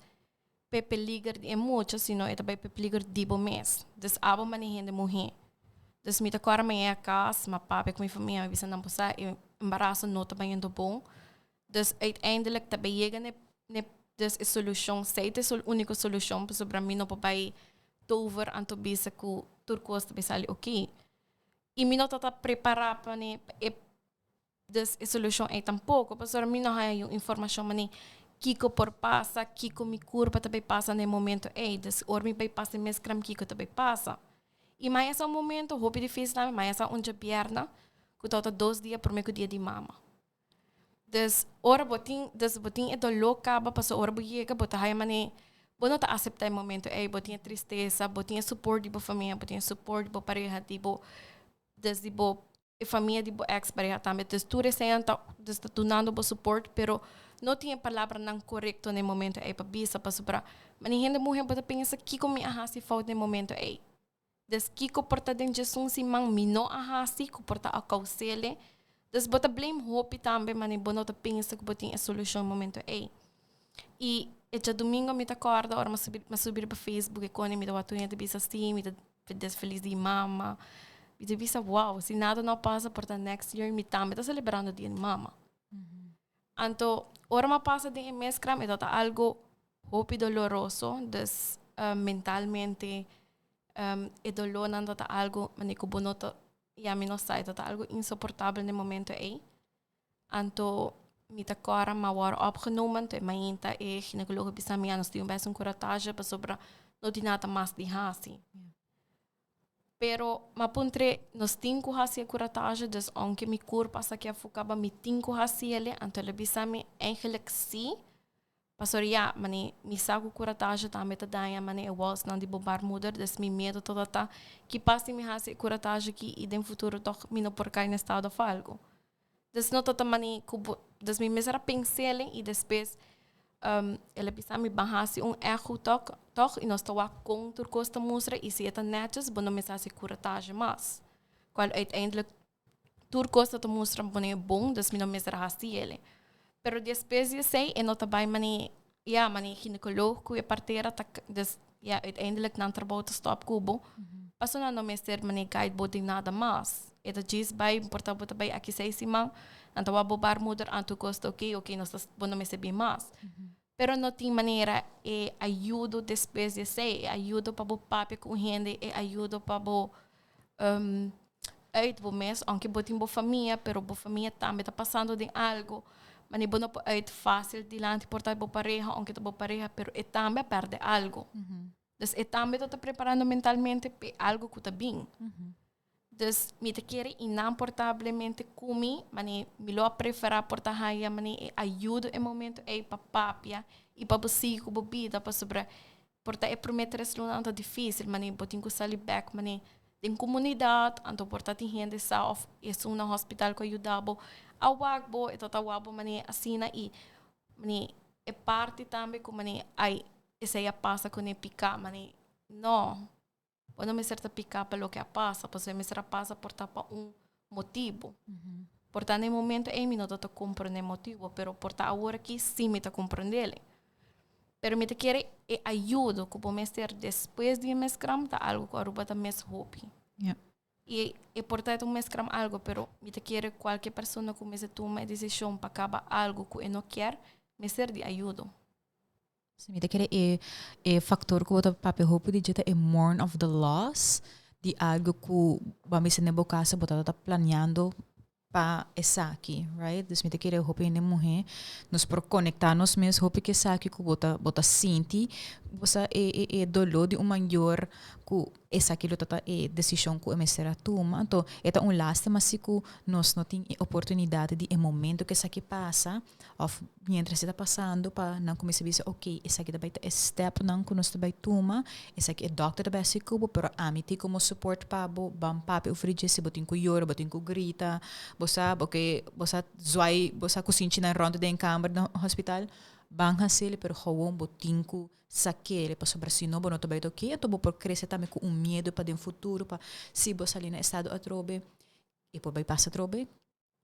S5: p'e peliger di e mucha, sino e ta bai p'e peliger di bo mes. Dus abo mane hende muhé. Dus mi ta kòrda mañana kas, m'a papia ku mi famia, mi bisa nan bo sa e embaraso no ta bayendo bon. Dus uiteindelijk ta bai yega n'e n'e dus e solushon, esei ta e úniko solushon pasobra mi no por bai tover anto bisa ku tur kos ta bai sali oké. I mi no ta ta prepará pa n'e e Dus e solucion ei tampoco, pasobra mi no haya un informacion mane kico por pasa, kico mi curpa ta bay pasa na e momento ei. Dus ora mi bay pasa e mes kram kico ta bay pasa. Y maya sa un momento hopi dificil tambe, maya sa un djabierna cu tabata dos dia prome cu dia di mama. Dus ora bo tin, dus bo tin e dolor caba pasobra ora bo yega bo ta haya mane bo no ta acepta e momento ei, bo tin e tristesa, bo tin e support di bo famia, bo tin e support di bo pareha, di bo, dus di bo e famia di bo ex pareha tambe. Dus tur eseinan ta dus ta dunando bo support, pero no tin e palabranan korekto na e momento ei pa bisa pasobra mane hende muhe bo ta pensa kiko mi a hasi fout na e momento ei. Dus kiko por ta den djesun siman mi no a hasi ku por ta a kous'ele. Dus bo ta blame hopi tambe mane bo no ta pensa ku bo tin e solushon e momento ei. I e djadumingo mi ta kòrda ora mi a subi mi a subi riba Facebook e kone mi ta wak tur hende ta bisa si mi ta desfeliz di mama. Mi ta bisa wow, si nada no pasa por ta next year mi tambe ta celebrando dia di mama. Anto ora mi a pasa den e meskram e tabata algo hopi doloroso, dus mentalmente e dolornan tabata algo manera ku bo no ta, ya mi no sa, e tabata algo insoportabel na e momento ei. Anto mi ta kòrda mi a wòrdu opgenomen, anto e mainta e ginecologo a bisa mi, nos tin un bes un curatage pasobra no tin nada mas di hasi. Pero mi a puntr'é, nos tin ku hasi e curatage, dus ounke mi kurpa a sa ke afó kaba mi tin ku hasi el? Anto el a bisa mi, eigenlijk sí, pasobra ya, mane mi sa ku curatage tambe ta daña mane e walsnan di bo baarmoeder, dus mi miedo tabata ki pas si mi hasi e curatage aki i den futuro tòg mi no por kai na estado òf algu. Dus no ta mane ku bo, dus mi mester a pens'el i despues el a bisa mi ban hasi un echo tòg tòg i nos ta wak kon tur kos ta mustra i si e ta nètjes bo no mester hasi kuratahe mas. Kual uiteindelijk tur kos ta ta mustra pone bon dus mi no mester a hasi el. Pero despues di esei e no ta bai mane ya mane ginecoloog ku e partera ta dus ya uiteindelijk nan trabou ta stop ku bo pasobra nan no mester mane guide bo den nada mas e ta djis bai por ta bo ta bai aki seis siman nan ta wak bo baarmoeder a tur kos ta oke oke nos ta bo no mester bin mas pero no tin manera e ayudo despues di esei e ayudo pa bo papia ku un hende e ayudo pa bo uit bo mes, aunke bo tin bo famia, pero bo famia tambe ta pasando den algo, mane bo no por uit fácil dilanti por ta bo pareha, aunke ta bo pareha, pero e tambe a perde algo. Dus e tambe ta ta preparando mentalmente p'e algo ku ta bin. Dus mi ta kere i nan por ta hablemente ku mi, mane mi lo a preferá por ta haya mane e ayudo e momento ei pa papia i pa bo sigui ku bo bida pasobra Por ta e promé tres lunanan ta difísil, manera bo tin ku sali bèk manera den komunidat, anto por ta tin hende sa òf esun na hospital ku a yuda bo a wak bo, e ta ta wak bo manera asina i manera e parti tambe ku manera ai esei a pasa kuné piká manera no, bo no mester ta piká pa loke a pasa pasobra e mester a pasa por ta pa un motibu. Por ta na e momento ei mi no ta ta komprondé motibu, pero por ta awor aki sí mi ta komprondé. Pero mi ta kere e ayudo ku bo mester despues di e meskram ta algu ku Aruba ta mes hopi.
S2: Ja.
S5: I e por ta un meskram algu, pero mi ta kere kualke persona ku mester tuma e desishon pa kaba algu ku e no kier, mester di ayudo.
S2: Si, mi ta kere e e factor ku bo ta papia hopi di dje ta e mourn of the loss di algu ku bo a mester den bo casa bo tabata planeando pa esaki, right? Dus mi ta kere hopi hende muhé nos por konektá nos mes hopi ku esaki ku bo ta bo ta sinti bo sa e e e doló di un mayor ku esaki lo ta ta e desishon ku e mester a tuma. Anto e ta un lástima si ku nos no tin e oportunidat di e momento ku esaki pasa Of mientras e ta pasando pa nan kuminsá bisa ok esaki ta bai ta e stepnan ku nos ta bai tuma, esaki e dòkter ta bai hasi ku bo pero ami tin komo support pa bo ban papia over di dje si bo tin ku yora bo tin ku grita bo sa bo ke bo sa zwai bo sa kusinchi nan rònt den kamber den hospital ban hasel pero gewoon bo tin ku sakele pasobra si no bo no ta bai ta ok anto bo por krese tambe ku un miedu pa den futuro pa si bo sali na estado atrobe e por bai pasa atrobe.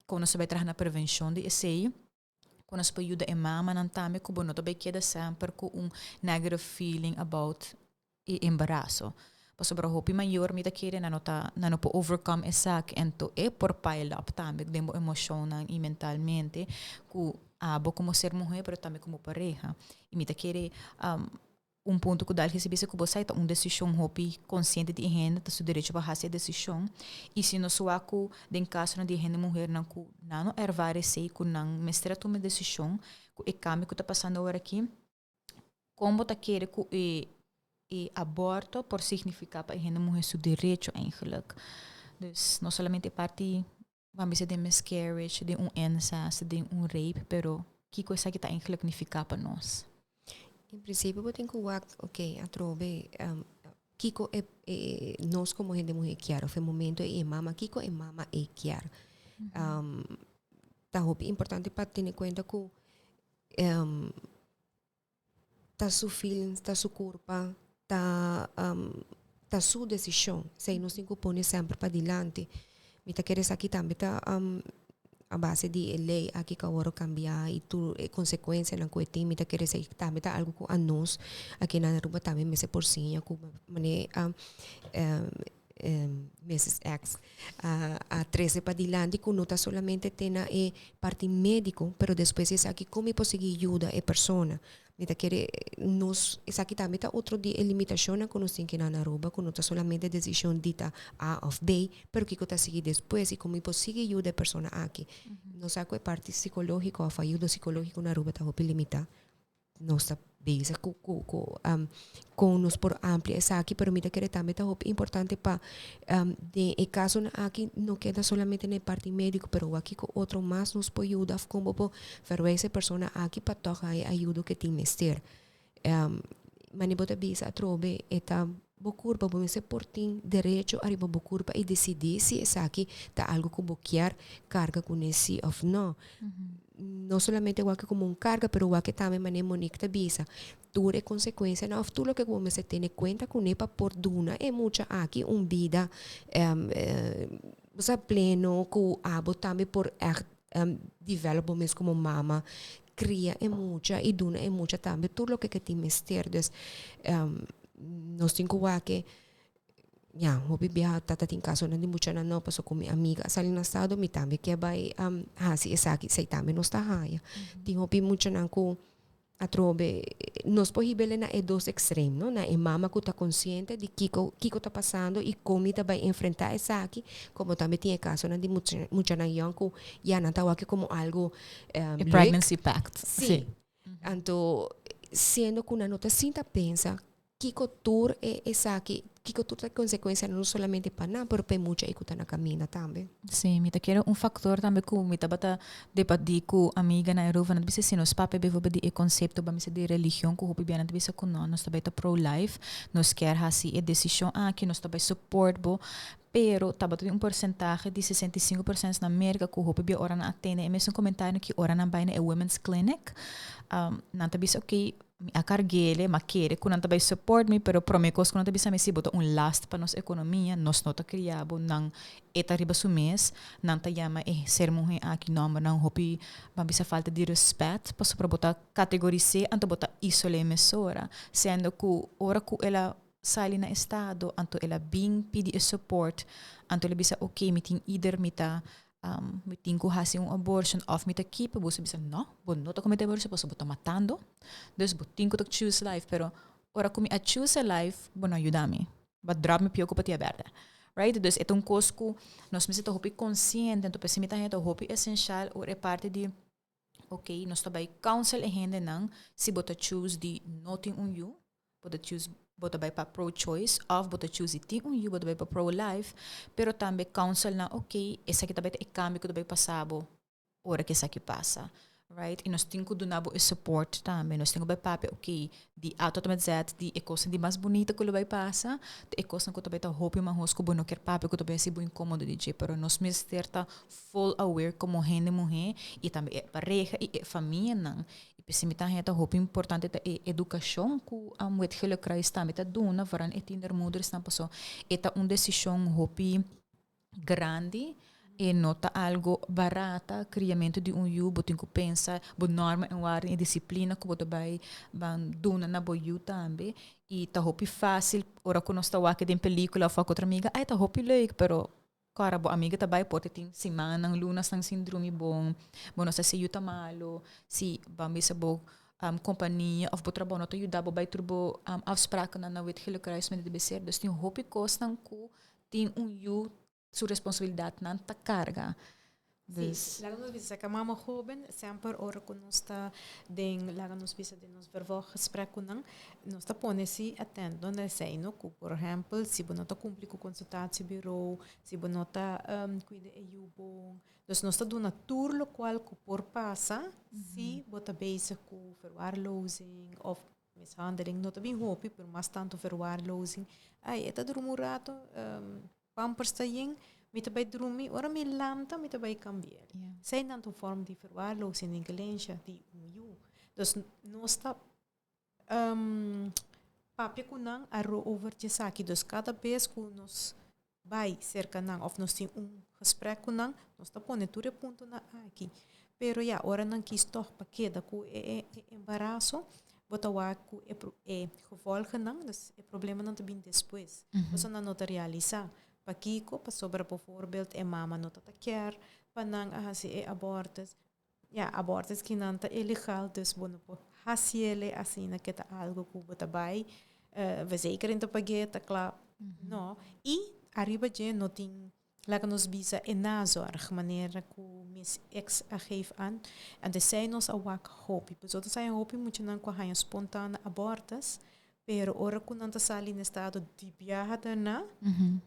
S2: Kon nos ta bai traha na prevenshon di esei? Ku nos por yuda e mamanan tambe ku bo no ta bai keda semper ku un negative feeling about e embaraso. Pasobra hopi mayor mi ta kere nan no ta nan no por overcome esaki ento e por pile up tambe den bo emoshonnan i mentalmente ku abo komo ser muhé pero tambe komo pareha. I mi ta kere un punto ku Dalgis a bisa ku bo sa e ta un desishon hopi konsiente di e hende ta su derecho pa hasi e desishon i si nos wak ku den kasonan di e hende muhernan ku nan no ervaar esei ku nan mester a tuma e desishon ku e kambio ku ta pasando awor aki kon bo ta kere ku e e aborto por signifiká pa e hende muher su derecho eigenlijk. Dus no solamente e parti ban bisa den miscarriage, den un incest, den un rape, pero kiko esaki ta eigenlijk nifiká pa nos?
S4: En prinsipio bo tin ku wak, ok, atrobe kiko e e nos komo hende muhé kier òf e momento ei e mama, kiko e mama ei kier. Ta hopi importante pa tene kuenta ku ta su feelings, ta su kurpa, ta ta su desishon. Esei nos tin ku pone semper padilanti. Mi ta kere esaki tambe ta a base di e lei aki ku a wòrdu kambiá i tur e konsekuensianan ku e tin. Mi ta kere esei tambe ta algu ku anos aki na Aruba tambe mester por siña ku manera Mrs. X a trese padilanti ku no ta solamente te na e parti médiko, pero despues di esaki kon mi por sigui yuda e persona. Mi ta kere nos esaki tambe ta otro di e limitashonnan ku nos tin kina na Aruba, ku no ta solamente desishon di ta A òf B, pero kiko ta sigui despues i kon mi por sigui yuda e persona aki. Nos sa ku e parti sikológiko òf ayudo sikológiko na Aruba ta hopi limitá. Nos ta bezig ku ku ku kon nos por amplia esaki, pero mi ta kere tambe ta hopi importante pa den e kasonan aki no keda solamente na e parti médiko, pero wak kiko otro mas nos por yuda òf kon bo por verwijs e persona aki pa tòg haña e ayudo ke tin mester. Manera bo ta bisa atrobe e ta bo kurpa, bo mester por tin derecho ariba bo kurpa i disidí si esaki ta algu ku bo kier karga kuné sí òf nò. No solamente wak komo un karga, pero wak tambe manera Monique ta bisa, tur e konsekuensianan òf tur loke ku bo mester tene kuenta kuné pa por duna e mucha aki un bida bo sa pleno ku abo tambe por ègt develop bo mes komo mama, kria e mucha i duna e mucha tambe tur loke ke tin mester. Dus nos tin ku wak e Ya, hopi biaha tata tin kasonan di muchanan no, paso ku mi amiga a sali na estado, mi tambe ke bai hasi esaki, esei tambe nos ta haya. Tin hopi muchanan ku atrobe nos por hib'el na e dos ekstrem, no, na e mama ku ta konsiente di kiko kiko ta pasando i kon mi ta bai enfrentá esaki, komo tambe tin e kasonan di muchanan yòn ku ya nan ta wak komo algu
S2: E pregnancy pact.
S4: Sí. Anto siendo ku nan no ta sinta pensa Kiko tur e esaki, kiko tur ta e konsekuensianan no solamente pa nan, pero pa e mucha ei ku ta na kaminda tambe.
S2: Sí, mi ta kere un faktor tambe ku mi tabata debatí ku amiganan erover, nan ta bisa si nos papia bijvoorbeeld di e konsepto ba mester di religion ku hopi bianan ta bisa ku no, nos ta bai ta pro life, nos kier hasi e desishon aki, nos ta bai support bo, pero tabata tin un porsentahe di 65% na Merka ku hopi bia ora nan a tende e mesun komentario ki ora nan bai na e women's clinic, nan ta bisa okay, Mi a carguele, m'a kere cu nan ta bay support mi, pero prome cos cu nan ta bisa mi si bo ta un last pa nos economia, nos no ta cria bo, nan e ta riba su mes, nan ta yama e ser muhe aki nombernan hopi, ban bisa falta di respet, pasobra bo ta categoris'e anto bo ta isol'e mesora, siendo cu ora cu el a sali na estado anto el a bin pidi e support, anto el a bisa ok mi tin ider mi ta Mi tin ku hasi un abortion òf mi ta keep bo su bisa no, bo no ta komete abortion pasobra bo ta matando, dus bo tin ku ta choose life, pero ora ku mi a choose a life bo no a yuda mi, bo a drop mi pio ku patia bèrdè, right? Dus e ta un kos ku nos mester ta hopi konsiente, anto p'esei mi ta haña ta hopi esenshal ora e parti di ok nos ta bai counsel e hendenan si bo ta choose di no tin un yu, bo ta choose bo ta bai pa pro choice of bo ta choose di tin un yu bo ta bai pa pro life pero tambe counsel nan ok esaki ta bai ta e cambio cu ta bai pasa bo ora cu esaki pasa right y nos tin cu duna bo e support tambe nos tin cu bai papia ok di A tot en met Z di e cosnan di mas bunita cu lo bai pasa te e cosnan cu ta bai ta hopi mahos cu bo no kier papia cu ta bai haci bo incomodo di dje pero nos mester ta full aware como hende muhe y tambe e pareha y e famianan I p'esei mi ta haña ta hopi importante ta e edukashon ku Wit Gele Kruis tambe ta duna, vooral e tienermoedersnan, pasobra e ta un desishon hopi grandi. E no ta algo barata, criamento di un yu, bo tin cu pensa bo norma en waarden y disciplina cu bo ta bay ban duna na bo yu tambe. Y ta hopi facil ora cu nos ta wak den pelicula of wak otro amiga, ay ta hopi leuk, pero Kòrda bo amiga ta bai por tin simannan, lunasnan sin drumi bon, bo no sa si yu ta malo, si ban bisa bo kompania òf bo trabou no ta yuda bo bai tur bo afsprakennan na Wit Gele Kruis mester debe ser. Dus tin hopi kosnan ku tin un yu su responsabilidatnan ta karga.
S3: Sí, laga nos bisa saka mama hoben, semper ora ku nos ta den, laga nos bisa den nos vervolggesprek ku nan, nos ta pone si atento na esei, no? Ku por ehèmpel, si bo no ta kumpli ku konsultatiebureau, si bo no ta kuida e yu bon. Dus nos ta duna tur lokual ku por pasa si bo ta bezig ku verwaarlozing òf mishandeling. No ta bin hopi, pero mas tantu verwaarlozing. Ai, e ta drumi un rato, Pampers ta yen, mi ta bai drumi, ora mi lanta mi ta bai cambi'el. Yeah. Eseinan ta un forma di verwaarlozing, negligencia di un yu. Dus nos ta um, papia ku nan aro over di esaki. Dus kada bes ku nos bai serka nan of nos tin un gesprek ku nan, nos ta pone tur e puntonan aki. Pero ya, ora nan kies tog pa keda ku e, e, e embaraso, bo ta wak ku e, e gevolgennan, dus e problemanan ta bin despues. Mm -hmm. Pasobra nan no ta realisá. Pakiko? Pasobra bijvoorbeeld e mama no ta ta kier pa nan a hasi e abortus. Ja, abortus kinan ta ilegal, dus bo no por hasiele asina ke ta algo ku bo ta bai uh, verzekering ta pag'é, ta kla. Mm -hmm. No. I ariba dje no tin Laga nos bisa e nazorg, manera ku mis ex a geef aan. Anto esei nos a wak hopi. Pasobra ta haña hopi muchanan ku a haña spontane abortus, pero ora ku nan ta sali na estado di biaha daarna,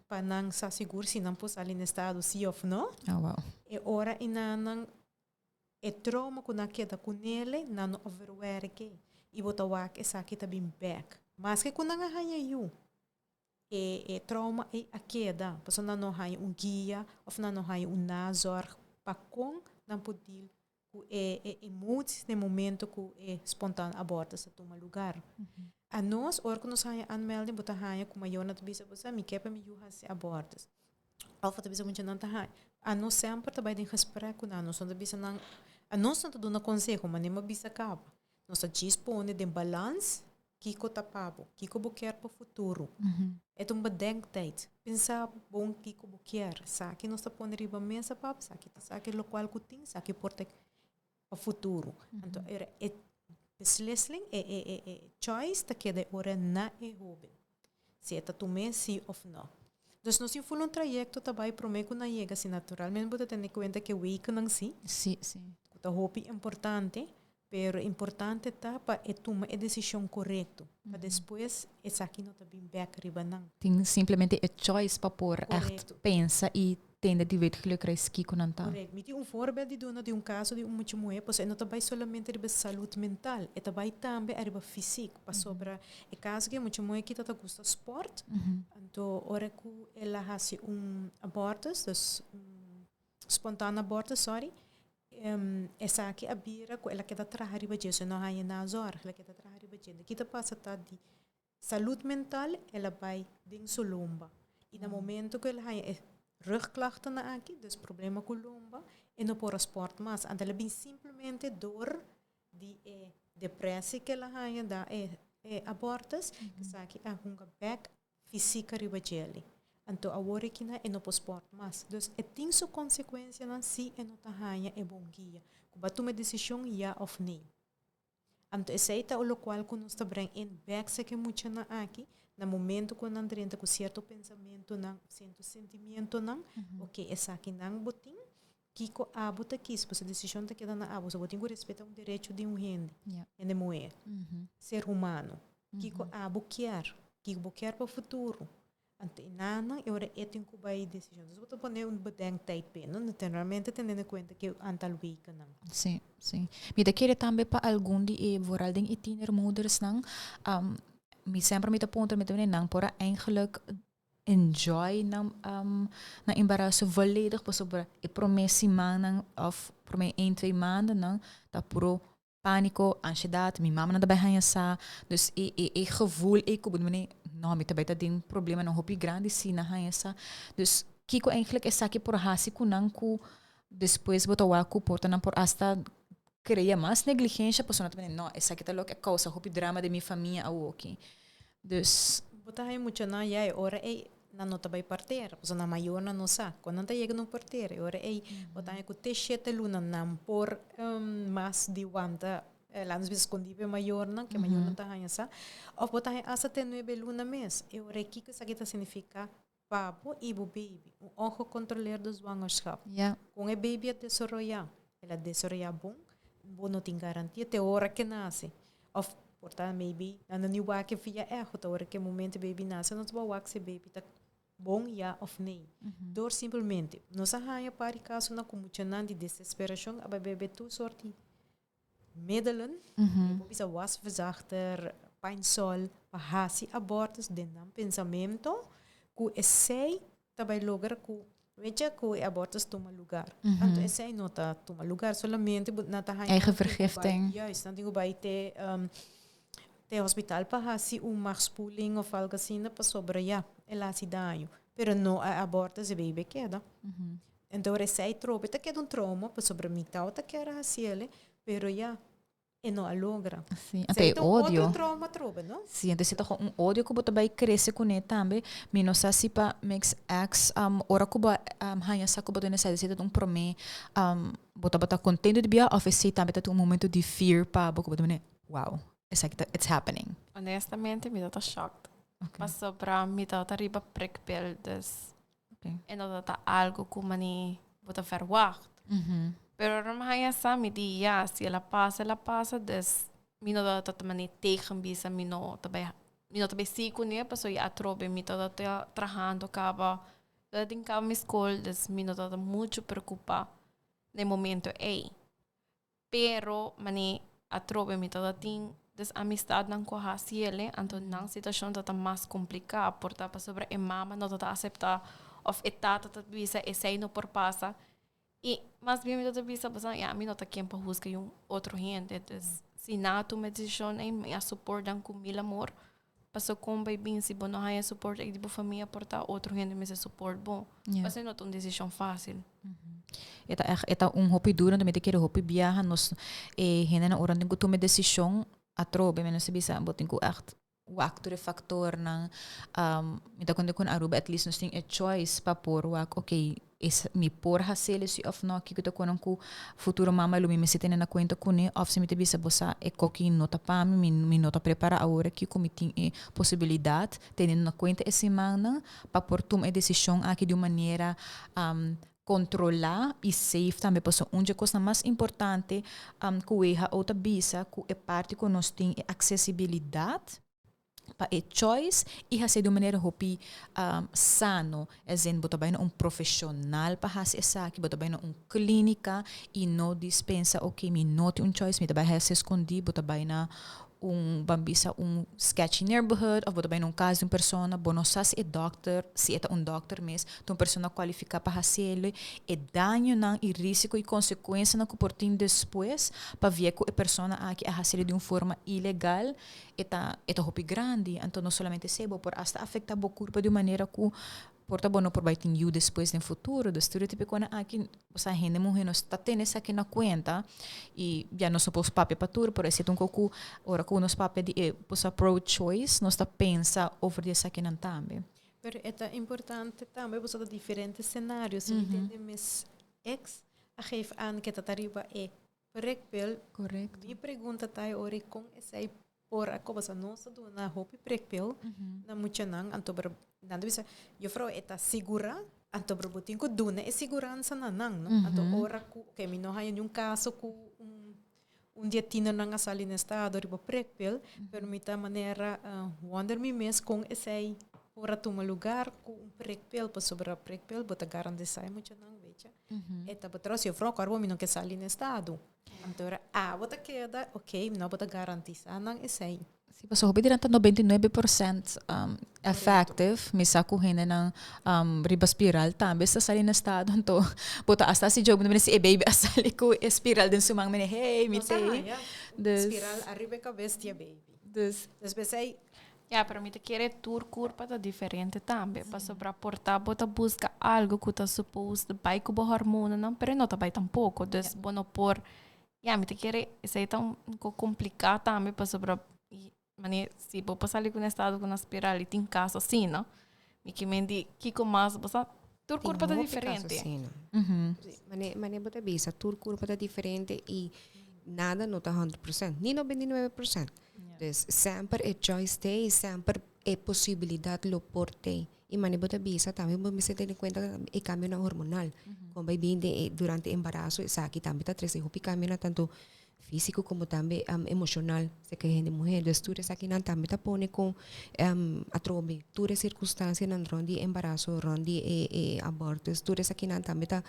S3: pa nan sa sigur si nan por sali na estado si of no.
S2: Oh, wow.
S3: E ora i nan e trauma ku nan keda ku nele, nan no a verwerke. I bo ta wak esaki ta bin bek. Maske ku nan a haña yu, E e trauma ei a keda, pasobra nan no haña un guia of nan no haña un nazorg pa kon nan por deal ku e e emoties na e momento ku e spontaan abortus a tuma lugar. Anos, ora ku nos haña aanmelding, bo ta haña ku mayornan ta bisa bo sa mi ke pa mi yu hasi abortus. Of bo ta bisa muchanan ta haña. Anos semper ta bai den gesprek ku nan, nos no ta bisa nan, anos no ta duna konseho, ma nan a bisa kaba. Nos ta djis pone den balans kiko ta pa bo, kiko bo kier pa futuro. E ta un bedenktijd. Pensa bon kiko bo kier. Esaki nos ta pone riba mesa pa bo, esaki ta esaki lokual ku tin, esaki por ta pa futuro. Anto era e beslissing, e e e e choice ta keda e ora na e hoben. Si e ta tum'é si of no. Dus nos tin ful un trayekto ta bai promé ku nan yega si naturalmente bo ta tene kuenta ku e wekennan si.
S2: Si, si.
S3: Ku ta hopi importante, pero importante ta pa e tuma e desishon korekto, pa despues esaki no ta bin bèk riba nan.
S2: Tin simplemente e choice pa por ègt pensa i tende di wet gelukreis kiko nan ta.
S3: Correct. Mi tin un voorbeeld di duna di un caso di un mucha muhe, pasobra e no ta bay solamente riba salud mental, e ta bay tambe ariba fysiek, pasobra e caso cu e mucha muhe kita ta gusta sport, anto ora cu el a haci un abortus, dus un spontaan abortus, sorry, esaki a bira cu el a keda traha riba dje, so e no haya nazorg, el a keda traha riba dje. Kita pasa ta di Salud mental el a bai den su lomba y na momento cu el haya e rugklachtennan aki, dus problema cu lomba, e no por a sport mas. Anto el a bin simplemente door di e depressie cu el a haya da e e abortus, esaki a hunga bek fisica riba djeli. Anto awor aki e no por sport mas. Dus e tin su consecuencianan si e no ta haya e bon guia. Cu bo a tuma e decision ya of nee. Anto esei ta lokual ku nos ta bring in bek sek e muchanan aki na momento ku nan drenta ku sierto pensamentonan of sierto sentimientonan, oke esakinan bo tin, kiko abo ta kis, pasobra desishon ta keda na abo, so bo tin ku respeta un derecho di un hende, hende muhé, ser humano, kiko abo kier, kiko bo kier pa futuro. Anto e nannan e ora e tin ku bai desishon. Dus bo ta pone un bedenktijd p'e, no? Naturalmente teniendo en kuenta ku e aantal wekennan.
S2: Sí, sí. Mi ta kere tambe pa algun di e, vooral den e tienermoedersnan, mi semper mi ta puntra mi ta bini nan por a eigenlijk enjoy nan nan embaraso volledig pasobra e prome simannan of prome een, twee maandennan ta puro Panico, ansiedad, mi mama no ta bai haña sa. Dus e e e gevoel ei ku bo di manera, no, mi ta bai ta den problemanan hopi grandi si nan haña sa. Dus. Kiko eigenlijk esaki por hasi ku nan ku despues bo ta wak ku por ta nan por asta krea mas negligensha pasobra nan ta mira no esaki ta loke a kousa hopi drama den mi famia awoki. Dus.
S3: Bo ta haña muchanan ya e ora ei nan no ta bai partera pasobra nan mayornan no sa. Kon nan ta yega na un partera e ora ei bo ta haña ku te shete luna nan por mas di wanta laat nos bisa skondí pa e mayornan ke mayornan ta haña sa òf bo ta haña asta te nuebe luna mes e ora ei kiko esaki ta signifiká Pa bo i bo baby, un ongecontroleerde zwangerschap.
S2: Ja.
S3: Kon e baby a desaroyá? El a desaroyá bon? Bo no tin garantia te ora ke nase. Òf por ta maybe nan no ni wak e via echo, ta ora ke momento e baby nase nos bo a wak si e baby ta bon ya òf nee. Dor simpelmente nos a haña par di kasonan ku muchanan di desesperashon a bai bebe tur sort di middelen, mm -hmm. bisa wasverzachter, pijnsol, pa hasi abortus den nan pensamento ku esei ta bai logra ku weet je, ku e abortus tuma lugar. Mm -hmm. Anto esei no ta tuma lugar, solamente na ta haña
S2: eigen vergifting.
S3: Juist, nan tin ku bai te um, te hospital pa hasi un maagspoeling of algo asina pasobra ya, el hasi daño. Pero no a abortus e baby keda. Mm -hmm. Enton esei trobe ta keda un trauma pasobra mi tawata kier a hasiel, pero ya, e no a logra.
S2: Sí, anto e odio.
S3: Otro trauma trobe, no?
S2: Sí, anto esei ta un odio ku bo ta bai krese kuné tambe. Mi no sa si pa mix ex, um, ora ku bo um, haña sa ku bo ta nesei, esei ta un promé, um, bo tabata kontento di bia òf esei tambe ta un momento di fear pa bo ku bo ta mene, wow, esaki ta, it's happening.
S5: Honestamente, mi tabata shocked.
S2: Okay.
S5: Pasobra mi tabata riba prikpil, dus
S2: Okay.
S5: E no ta algo ku mani bo ta verwacht. Pero ora mi haña sa mi di ya, si el a pasa, el a pasa, dus mi no ta ta mani tegen bisa mi no ta bai mi no ta bai sigui kuné pasobra ya atrobe mi tabata trahando kaba, tabata tin kaba mi skol, dus mi no tabata muchu preokupá na e momento ei. Pero mane atrobe mi tabata tin des amistadnan ku a hasi ele, anto nan situashon tabata mas kompliká por ta pasobra e mama no tabata aseptá òf e tata ta bisa esei no por pasa. I mas bien mi tabata bisa pasobra ya mi no ta ken pa husga un otro hende, dus si nan a tuma e desishon ei mi a support nan ku mil amor. Paso kon bai bin si bo no haña support ei di bo famia por ta otro hende mester support bo.
S2: Ja.
S5: Paso no ta un desishon fásil.
S2: E ta echt, e ta un hopi duro, anto mi ta kere hopi biaha nos e hendenan ora nan tin ku tuma e desishon atrobe mi no sa bisa bo tin ku echt wak tur e faktornan. Mi ta konta ku na Aruba at least nos tin e choice pa por wak okay Es mi por hacele si of no, kiko ta konan ku futuro mama lo mi mester tene na kuenta kuné of si mi ta bisa bo sa e koki no ta pa mi, mi mi no ta prepara awor aki ku mi tin e posibilidat teniendo na kuenta e simannan pa por tuma e desishon aki di un manera kontrolá i safe tambe pasobra un dje kosnan mas importante ku who ta bisa ku e parti ku nos tin e aksesibilidat pa e choice y hacié di un manera hopi sano. Es in, bo ta bay na un profesional pa haci esaki, bo ta bay na un clinica y no dispensa ok mi no tin un choice, mi ta bay haci escondi, bo ta bay na un ban bisa un sketchy neighborhood of bo ta bay na un cas di un persona, bo no sa si e dokter, si e ta un dokter mes, ta un persona cualifica pa haciele, e dañonan y risico y consecuencianan cu por tin despues pavia cu e persona aki a haciele di un forma ilegal, e ta e ta hopi grandi, anto no solamente esei, bo por asta afecta bo curpa di un manera cu por ta bo no por bai tin yu despues den futuro. Dus tur e tipo di cosnan aki, osea hende muhe nos ta tene esaki na cuenta y ya nos no por papia pa tur, pero esei ta un cos cu ora cu nos papia di e cosa pro choice nos ta pensa over di esakinan tambe.
S3: Pero e ta importante tambe pasobra ta diferente scenario, si mi tende mes ex a geef aan ke ta ta riba e Prikpil.
S2: Correcto.
S3: Mi pregunta ta e ora i kon esei por a koba. Nos ta duna hopi prikpil na muchanan, anto pero nan ta bisa, juffrouw e ta sigurá, anto pero bo tin ku duna e siguransa na nan, no? Anto ora ku, oke, mi no haña niun kaso ku un un di e tienernan a sali na estado riba prikpil, pero mi ta manera wonder mi mes kon esei por a tuma lugar ku un prikpil, pasobra prikpil bo ta garantisa e muchanan, weet je. E tabata tras juffrouw kòrda bo mi no ke sali na estado. Anto ora abo ta keda ok mi no bo ta garantisa nan esei.
S2: Si pasobra hopi di nan ta 99% effective mi sa ku hendenan riba spiral tambe sa sali na estado anto bo ta asta hasi joke bo ta si e baby a sali ku e spiral den su man mi hey mi
S3: Nos a
S2: tei
S3: haña
S2: dus
S3: spiral ariba e kabes di e baby.
S2: Dus
S3: Dus p'esei.
S5: Ja, pero mi ta kere tur kurpa ta diferente tambe. Pasobra por ta bo ta buska algo ku ta supposed bai ku bo hormonanan, pero e no ta bai tampoko. Dus bo no por, ja, mi ta kere esei ta un poko kompliká tambe pasobra mane si bo por sali ku un estado ku una spiral i tin kaso asina, mi ke men di kiko mas bo sa, tur kurpa ta diferente.
S4: Tin hopi kaso asina. Mane bo ta bisa, tur kurpa ta diferente i nada no ta 100%, ni 99%. Dus semper e choice t'ei i semper e posibilidat lo por t'ei. I mane bo ta bisa tambe bo mester tene kuenta e kambionan hormonal. Kon bai bin den e durante embaraso esaki tambe ta trese hopi kambionan tanto físiko komo tambe emoshonal serka e hende muhé. Dus tur esakinan tambe ta pone kon atrobe tur e sirkunstansianan rònt di e embaraso, rònt di e abortus, tur esakinan tambe ta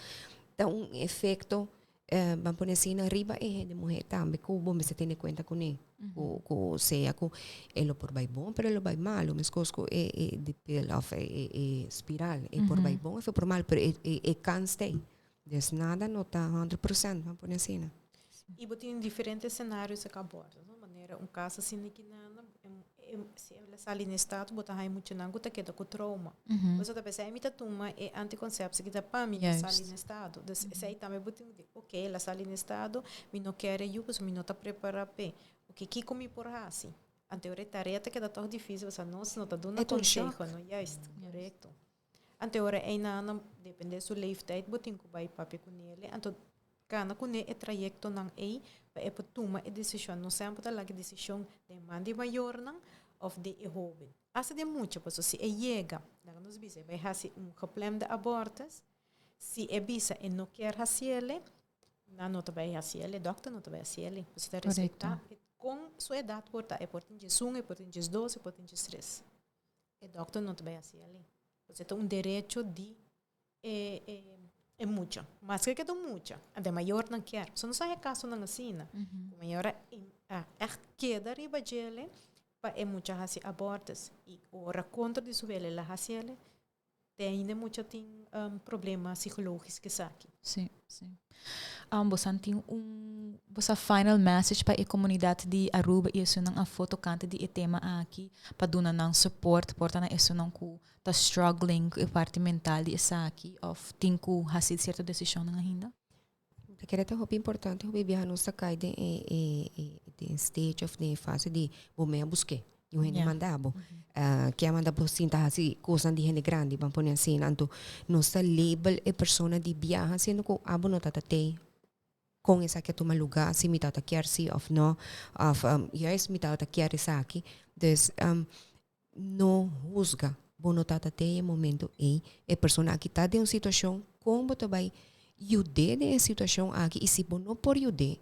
S4: un efekto Ban pone asina riba e hende muhé tambe ku bo mester tene kuenta kuné. Ku ku sea ku e lo por bai bon pero e lo bai malu meskos ku e e di pil òf e e e spiral e por bai bon òf e por malu pero e e e kans ta ei. Dus nada no ta 100% ban pone asina.
S3: I bo tin diferente senarios a aborda, no? Manera un kas asina ki nan si el a sali na estado bo ta haña muchanan ku ta keda ku trauma. Bo ta pensa, mi ta tuma e anticonceptie ki ta pa mi no sali na estado. Dus esei tambe bo tin ku di, ok, el a sali na estado, mi no kere yu pasobra mi no ta prepara p'e. Ok, kiko mi por hasi? Anto ora e tarea ta keda tòg difísil pasobra nos no ta duna konseho, no? Juist, korekto. Anto ora einan depende su leeftijd bo tin ku bai papia ku nele. Anto kana kuné e trayektonan ei pa e por tuma e desishon. No semper ta laga e desishon den man di mayornan òf di e hóben. Asta den mucha pasobra si e yega, laga nos bisa e bai hasi un geplande abortus, si e bisa e no kier hasiele, nan no ta bai hasiele, e dòkter no ta bai hasiele. Pasobra ta respektá kon su edat por ta. E por tin diesun, e por tin diesdos, e por tin diestres. E dokter no ta bai hasi ali. Pasobra ta un derecho di e e e mucha. Maske ke ta un mucha, de mayornan kier. Pasobra nos a haña kasonan asina. Ku mayor a a ègt keda riba djele pa e mucha hasi abortus. I ora kontra di su wele el a hasi ele, Te ainda mucha tin problema psicológico esaki.
S2: Sí, sí. Um, bosan tin un bosa final message pa e comunidad di Aruba y esunnan afó tocante di e tema aki pa duna nan support por ta na esunnan cu ta struggling cu e parti mental di esaki of tin cu haci cierto decisionnan ainda?
S4: Ta kere ta hopi importante hopi biaha nos ta kai den e e e den stage of den e fase di bo mei a busk'é di un hende manda bo. Ke a manda bo sinta hasi kosnan di hende grandi ban pone asina. Anto nos ta label e persona di biaha siendo ku abo no tata tei kon esaki a tuma lugá si mi tata kier si of no of juist mi tata kier esaki. Dus no husga. Bo no tata tei e momento ei. E persona aki ta den un situashon, kon bo ta bai yud'é den e situashon aki? I si bo no por yud'é,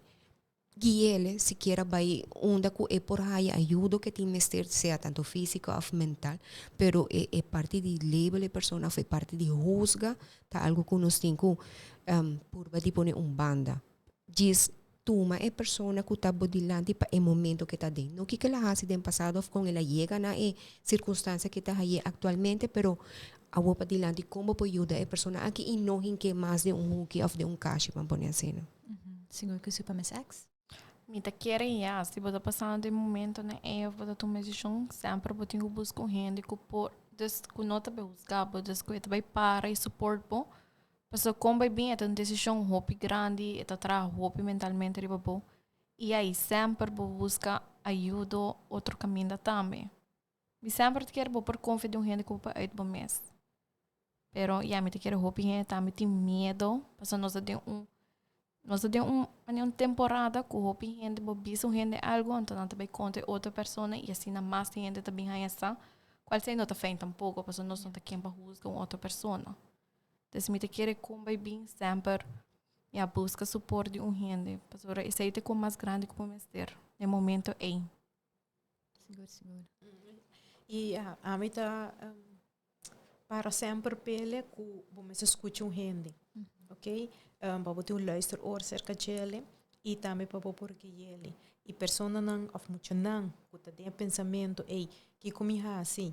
S4: gui'é sikiera bai unda ku e por haya ayudo ke tin mester, sea tanto físiko òf mental. Pero e e parti di label e persona òf e parti di husga ta algu ku nos tin ku purba di pone un banda. Djis tuma e persona ku ta bo dilanti pa e momento ke ta den. No kiko el a hasi den pasado òf kon el a yega na e sirkunstansia ke ta haye aktualmente, pero awor pa dilanti kon bo por yuda e persona aki i no hink'é mas den un huki òf den un kashi, ban pone asina.
S2: Sigur ku si pa mes ex?
S5: Mi ta kere ya, si bo ta pasando den momentonan ei òf bo ta tuma desishon, semper bo tin ku buska un hende ku por, dus ku no ta bai husga bo, dus ku e ta bai para i support bo. Pasobra kon bai bin e ta un desishon hopi grandi, e ta traha hopi mentalmente riba bo. I ai semper bo buska ayudo otro kaminda tambe. Mi semper ta kere bo por konfia di un hende ku bo por uit bo mes. Pero ya mi ta kere hopi hende tambe tin miedo pasobra nos ta den un nos ta den un manera un temporada ku hopi hende bo bisa un hende algu anto nan ta bai konta e otro persona i asina mas hende ta bin haña sa kual esei no ta fijn tampoko pasobra nos no ta ken pa husga un otro persona. Entonces mi ta kere kon bai bin semper ya buska support di un hende pasobra esei ta e kon mas grandi ku bo mester den momento ei.
S2: Sigur, sigur.
S3: I ami ta para semper pele ku bo mester skucha un hende, ok? Pa bo tin un luisteroor serka djele i tambe pa bo por gui'ele. I personanan òf muchanan ku ta den e pensamentu ei, kiko mi hasi?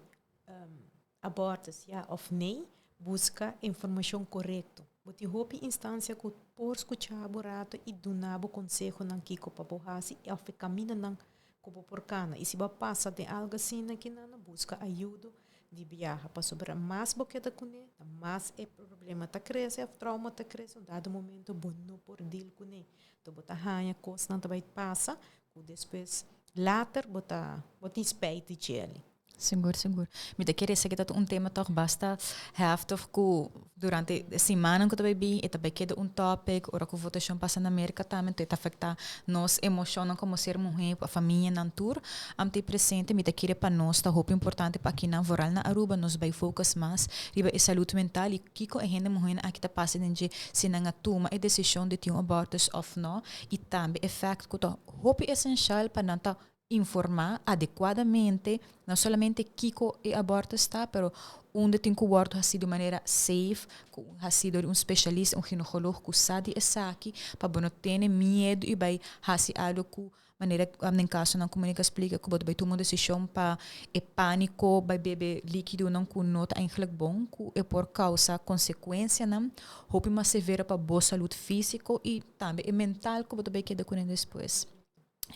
S3: Abortus, ya of nee, buska informashon korekto. Bo tin hopi instansia ku por skucha bo rato i duna bo konsehonan kiko pa bo hasi òf e kamindanan. Ku bo por kana. I si bo a pasa den algu asina kinan, buska ayudo di biaha. Pasobra mas bo keda kuné, ta mas e problema ta krese òf trauma ta krese. Un dado momento bo no por deal kuné. Enton bo ta haña kosnan ta bai pasa ku despues later bo ta bo tin spijt di djeli.
S2: Sigur, sigur. Mi ta kere esaki ta un tema toch basta heftig ku durante e simannan ku ta bai bin e ta bai keda un topic, ora ku votashon pasa na Merka tambe enton e ta afekta nos emoshonnan komo ser muhé, pa famianan tur am ta e presente. Mi ta kere pa nos ta hopi importante pa akinan vooral na Aruba nos bai focus mas riba e salud mental i kiko e hende muhénan aki ta pasa den dje si nan a tuma e desishon di tin un abortus òf no i tambe efèkt ku ta hopi esenshal pa nan ta informá adekuadamente, no solamente kiko e abortus ta, pero unda tin ku wòrdu hasí di un manera safe, ku hasí dor di un spesialista, un ginekoloog ku sa di esaki, pa bo no tene miedu i bai hasi algu ku manera den kasonan ku Monica a splika ku bo ta bai tuma un desishon pa e pániko bai bebe líkidonan ku no ta eigentlik bon, ku e por kousa konsekuensianan hopi mas severo pa bo salud físiko i tambe e mental ku bo ta bai keda kuné despues.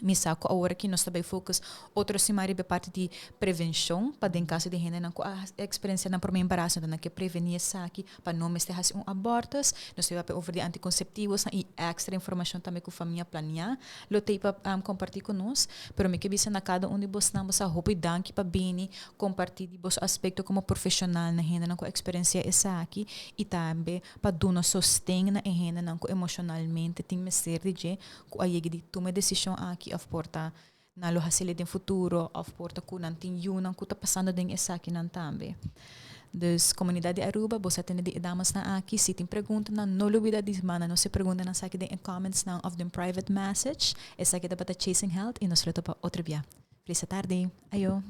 S2: Mi sa ku awor aki nos ta bai focus otro siman riba e parti di prevenshon pa den kaso di hendenan ku a eksperensiá nan promé embaraso nan ke prevení esaki pa no mester hasi un abortus. Nos ta bai papia over di antikonseptivosnan i èkstra informashon tambe ku famia planiá lo ta ei pa kompartí ku nos. Pero mi ke bisa na kada un di bosnan bo sa hopi danki pa bini kompartí di boso aspekto komo profeshonal na hendenan ku a eksperensiá esaki i tambe pa duna sosten na e hendenan ku emoshonalmente tin mester di dje ku a yega di tuma e desishon aki òf por ta nan lo hasiel den futuro òf por ta ku nan tin yunan ku ta pasando den esakinan tambe. Dus komunidat di Aruba bo sa tende di e damasnan aki si tin preguntanan no lubida di manda nos e preguntanan esaki den e commentsnan òf den private message. Esaki tabata Chasing Health i nos lo topa otro bia. Feliz tardi. Ayo.